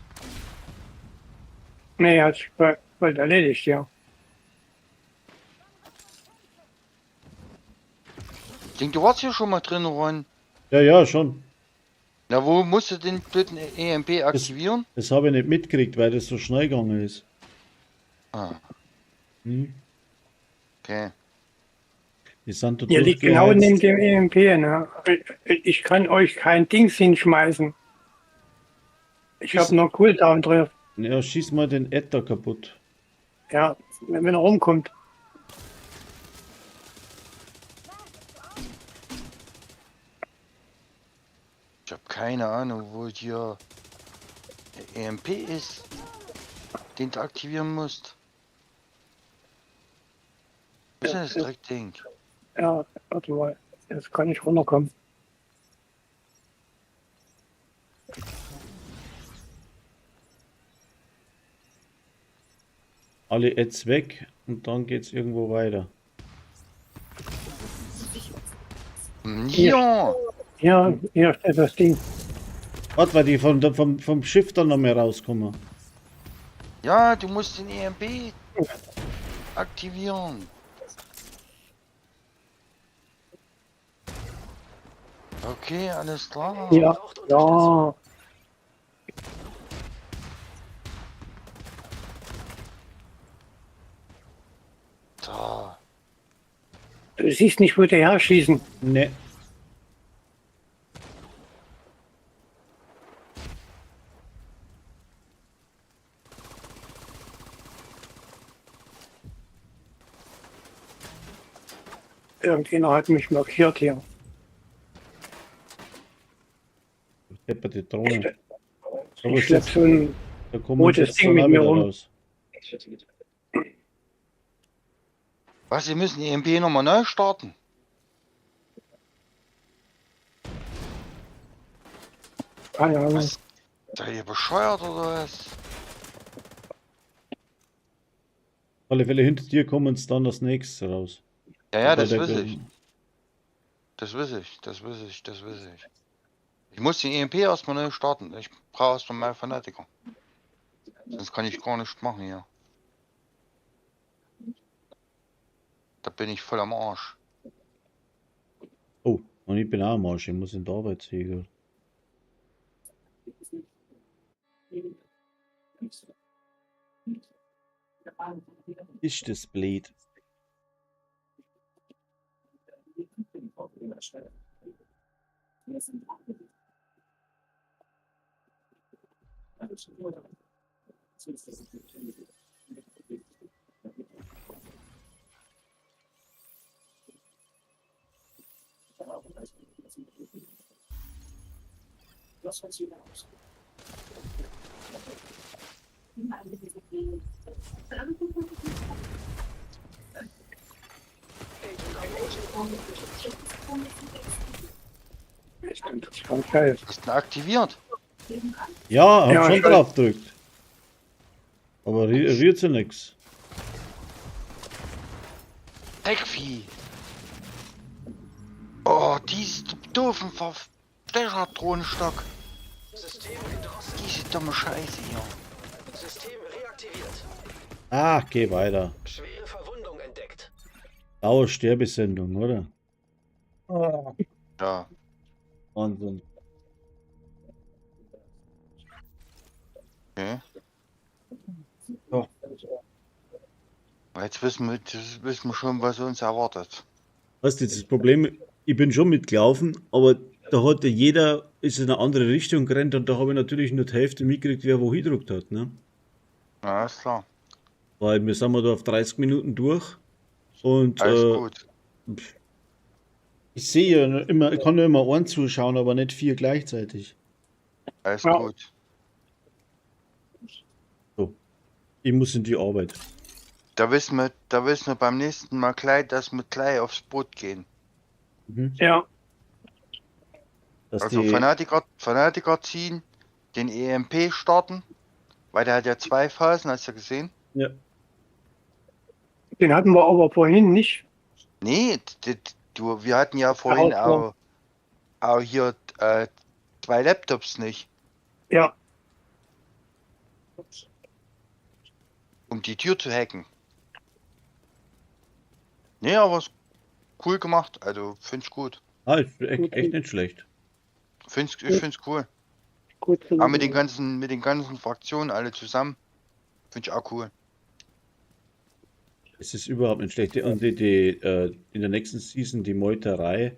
Nee, hat sich bald erledigt, ja. Ich denke, du warst hier schon mal drin, Ron. Ja, ja, schon. Na, wo musst du den blöden EMP aktivieren? Das habe ich nicht mitgekriegt, weil das so schnell gegangen ist. Ah, Hm? okay. Die sind da Ihr liegt genau neben durchgeheizt. dem EMP, ne? Ich kann euch kein Dings hinschmeißen. Ich habe noch Cooldown drauf. Ja, schieß mal den Ed da kaputt. Ja, wenn er rumkommt. Ich habe keine Ahnung, wo hier der EMP ist, den du aktivieren musst. Was ist denn das Dreckding? Ja, warte mal. Jetzt kann ich runterkommen. Alle Eds weg und dann geht's irgendwo weiter. Ja! Hier, hier steht das Ding. Warte, weil die vom Schiff dann noch mehr rauskommen. Ja, du musst den EMP aktivieren. Okay, alles klar. Ja, Braucht Unterstützung. ja. Da. Du siehst nicht, wo die herschießen. Ne. Irgendjemand hat mich markiert hier. Depperte Drohne. Da, Ich schlepp so ein da kommen wir rotes jetzt Ding dann mit auch mir wieder rum. raus. Was, Sie müssen die EMP nochmal neu starten? Keine Ahnung. Was? Seid ihr bescheuert oder was? Auf alle Fälle hinter dir kommen sie dann das nächste raus. Ja, ja, Bei das der weiß ich. Gr- Das weiß ich, das weiß ich, das weiß ich. Ich muss den EMP erstmal neu starten. Ich brauche erstmal meinen Fanatiker. Sonst kann ich gar nichts machen hier. Da bin ich voll am Arsch. Oh, und ich bin auch am Arsch. Ich muss in die Arbeit segeln. Ist das blöd. Ich finde das ganz geil. Ist denn aktiviert? Ja, hab Ja, schon ich weiß. drauf gedrückt. Aber rührt sich nichts. Dreckvieh. Oh, diese doofen Verstecher-Drohnenstock. System gedrosselt. Diese dumme Scheiße hier. System reaktiviert. Ah, geh weiter. Schwere Verwundung entdeckt. Dauersterbesendung, oder? Ja. Wahnsinn. Okay. Ja. Jetzt wissen wir schon, was uns erwartet. Weißt du, das Problem, ich bin schon mitgelaufen, aber da hat ja jeder, ist in eine andere Richtung gerannt und da habe ich natürlich nur die Hälfte mitgekriegt, wer wo hingedruckt hat, ne? Ja, ist klar. Weil wir sind mal da auf 30 Minuten durch und Alles gut. ich sehe ja immer, ich kann nur immer einen zuschauen, aber nicht vier gleichzeitig. Alles Ja. gut. Ich muss in die Arbeit. Da wissen wir beim nächsten Mal gleich, dass wir gleich aufs Boot gehen. Mhm. Ja, Dass Also die, Fanatiker ziehen, den EMP starten, weil der hat ja 2 Phasen, hast du gesehen? ja. den hatten wir aber vorhin nicht. Nee, du, wir hatten ja vorhin Herausforderung. auch hier 2 Laptops nicht, Ja. um die Tür zu hacken. Nee, aber ist cool gemacht, also find's gut. Ah, ist echt nicht schlecht. Ich find's cool. Gut zu Aber mit wissen. den ganzen Fraktionen alle zusammen, find ich auch cool. Es ist überhaupt nicht schlecht. Und in der nächsten Season die Meuterei,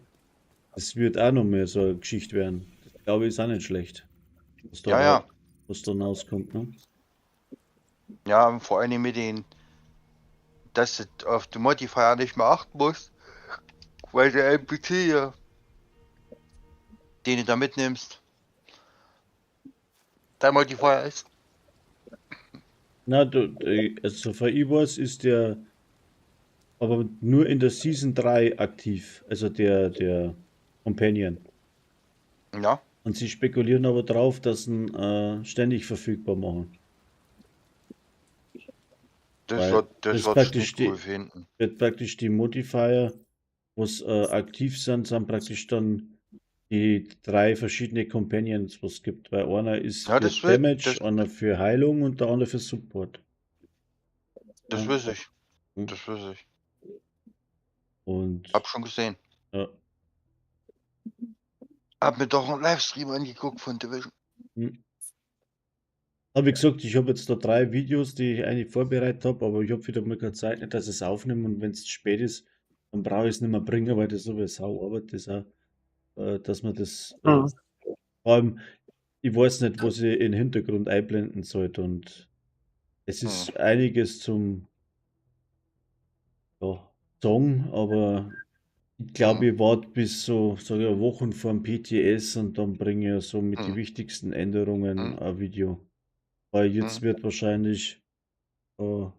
das wird auch noch mehr so eine Geschichte werden. Das glaube ich ist auch nicht schlecht. Was da Ja, ja. was da rauskommt, ne? Ja, und vor allem mit den, dass du auf die Modifier nicht mehr achten musst, weil der NPC ja, den du da mitnimmst, dein Modifier ist. Na, du, also für Iwas ist der aber nur in der Season 3 aktiv, also der Companion. Ja. Und sie spekulieren aber drauf, dass ihn ständig verfügbar machen. Das Weil das wird ich praktisch nicht die cool finden. Wird praktisch die Modifier, wo's aktiv sind, sind praktisch dann die 3 verschiedene Companions, was es gibt. Weil einer ist Ja, für das wird, Damage, das einer für Heilung und der andere für Support. Das Ja. weiß ich. Hm. Das weiß ich. Und Hab schon gesehen. Ja. Hab mir doch einen Livestream angeguckt von Division. Aber wie gesagt, ich hab jetzt da 3 Videos, die ich eigentlich vorbereitet hab, aber ich hab wieder mal keine Zeit, nicht, dass ich es aufnehme und wenn's zu spät ist, dann brauche ich's nicht mehr bringen, weil das so eine Sau-Arbeit ist auch, dass man das, vor allem, ich weiß nicht, was ich im Hintergrund einblenden sollte und es ist einiges zum, ja, Song, aber ich glaube, ich warte bis so, sag ich, Wochen vor dem PTS und dann bringe ich so mit den wichtigsten Änderungen ein Video. Weil jetzt wird wahrscheinlich, ja,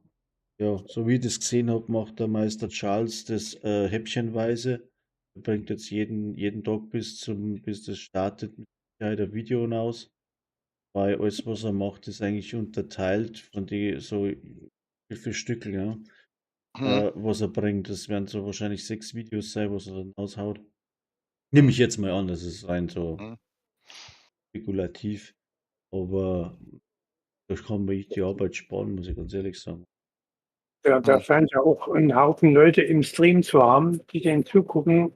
so wie ich das gesehen hab, macht der Meister Charles das häppchenweise. Er bringt jetzt jeden Tag bis das startet mit Sicherheit ein Video raus. Weil alles, was er macht, ist eigentlich unterteilt von die so wie viele Stücke, ja. Was er bringt. Das werden so wahrscheinlich 6 Videos sein, was er dann raushaut. Nehme ich jetzt mal an, das ist rein so spekulativ. Aber da kann man echt die Arbeit sparen, muss ich ganz ehrlich sagen. Ja, da scheint ja auch einen Haufen Leute im Stream zu haben, die den zugucken,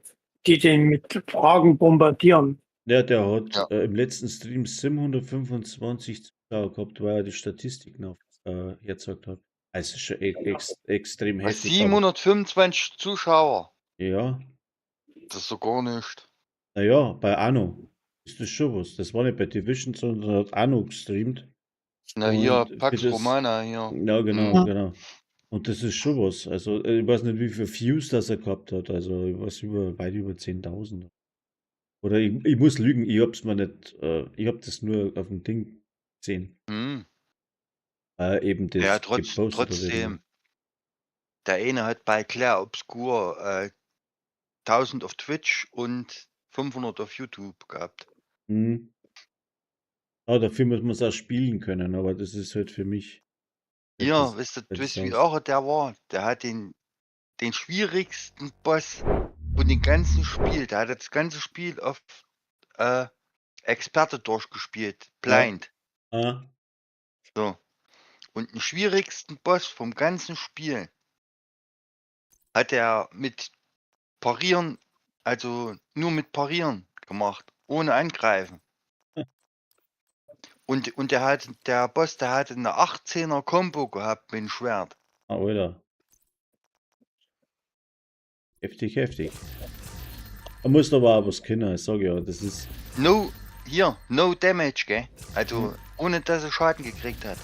die den mit Fragen bombardieren. Ja, der hat, Ja. im letzten Stream 725 Zuschauer gehabt, weil er die Statistiken auf, hergezeigt hat. Also schon e ex extrem Was, heftig. Aber 725 Zuschauer. ja, Das ist doch gar nicht. naja, bei Anno ist das schon was. Das war nicht bei Division, sondern hat Anno gestreamt. Na hier, Und für Pax das, Romana hier. ja, genau, Hm. genau. Und das ist schon was. Also, ich weiß nicht, wie viele Views das er gehabt hat. Also, ich weiß über, weit über 10.000. Oder ich muss lügen, ich hab's mir nicht, ich hab das nur auf dem Ding gesehen. Hm. Eben Ja, das gepostet hat irgendwie. trotzdem. Der eine hat bei Clair Obscur 1000 auf Twitch und 500 auf YouTube gehabt. Hm. Ja, dafür muss man es auch spielen können, aber das ist halt für mich nicht Hier, das, weißt du, das weißt du, wie sonst. auch der war? Der hat den schwierigsten Boss von dem ganzen Spiel. Der hat das ganze Spiel auf Experte durchgespielt. Ja. Blind. Ah, So. Und den schwierigsten Boss vom ganzen Spiel hat er mit Parieren, also nur mit Parieren gemacht, ohne Angreifen. Und der Boss, der hatte eine 18er Combo gehabt mit dem Schwert. ah, Alter. Heftig, heftig. Man muss aber auch was können, ich sag ja, das ist. No, hier, no damage, gell? Also, Hm. ohne dass er Schaden gekriegt hat.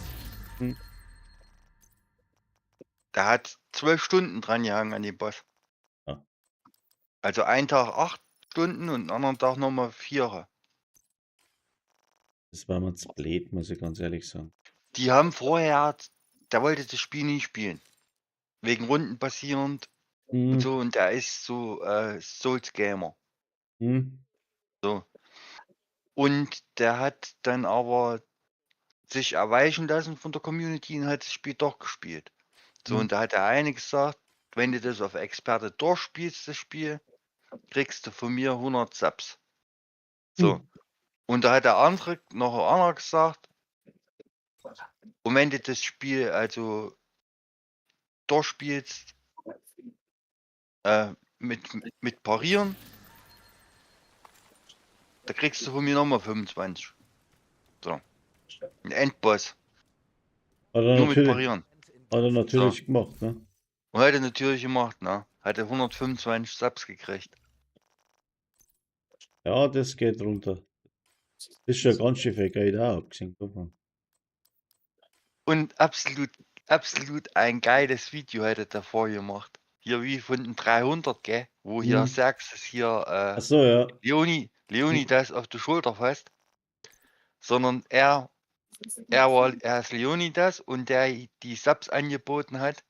Hm. Der hat 12 Stunden dran gehangen an dem Boss. Ja. Also einen Tag 8 Stunden und einen anderen Tag nochmal 4. Das war mir zu blöd, muss ich ganz ehrlich sagen. Die haben vorher, der wollte das Spiel nie spielen. Wegen Runden basierend und Hm. so. Und der ist so Souls Gamer. Hm. So. Und der hat dann aber sich erweichen lassen von der Community und hat das Spiel doch gespielt. So, Hm. und da hat der eine gesagt, wenn du das auf Experte durchspielst, das Spiel, kriegst du von mir 100 Subs. So. Hm. Und da hat der andere, noch ein anderer gesagt, und wenn du das Spiel also durchspielst, mit Parieren, da kriegst du von mir nochmal 25. So. Ein Endboss. Hat er Nur mit natürlich, Parieren. hat er So. natürlich gemacht, ne? Und hat er natürlich gemacht, ne? Hat er 125 Subs gekriegt. Ja, das geht runter. Das ist schon ganz schön viel Geld auch, abgesehen davon. Und absolut, absolut ein geiles Video hat er davor gemacht. Hier wie von den 300, gell? Wo hier Hm. Xerxes hier Ach so, ja. Leoni Hm. das auf die Schulter fasst. Sondern er ist Leonidas und der die Subs angeboten hat,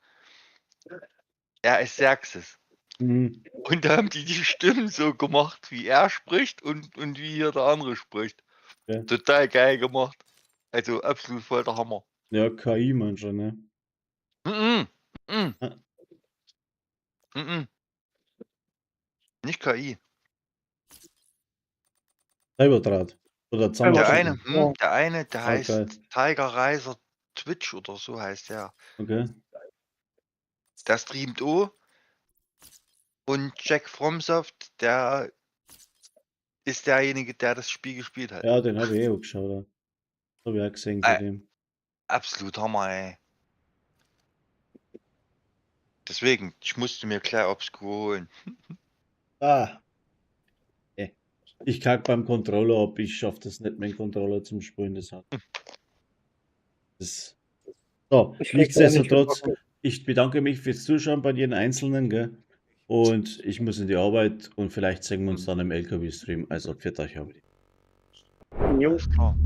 er ist Xerxes. Hm. Und da haben die die Stimmen so gemacht, wie er spricht und wie hier der andere spricht. Ja. Total geil gemacht. Also absolut voll der Hammer. Ja, KI man schon, ne? Mhm. Mhm. Ah. Mhm. Nicht KI. Cyberdraht. Oder Der Cyberdraht. eine, zusammengeschnitten. Ja. der eine, der Ah, heißt geil. Tiger Reiser Twitch oder so heißt der. Okay. Der streamt auch. Und Jack Fromsoft, der ist derjenige, der das Spiel gespielt hat. Ja, den habe ich eh auch geschaut. Ja. Habe ich auch gesehen von Äh, dem. absolut Hammer, ey. Deswegen, ich musste mir Clair Obscur holen. Ah. Ich kack beim Controller ab, ich schaff das nicht, meinen Controller zum Spielen. Das hat. Das. So, Ich krieg's auch nicht nichtsdestotrotz, gebacken. ich bedanke mich fürs Zuschauen bei jedem Einzelnen, gell? Und ich muss in die Arbeit und vielleicht sehen wir uns dann im LKW-Stream. Also, pfiat euch, Habdi. Jo. Alles klar.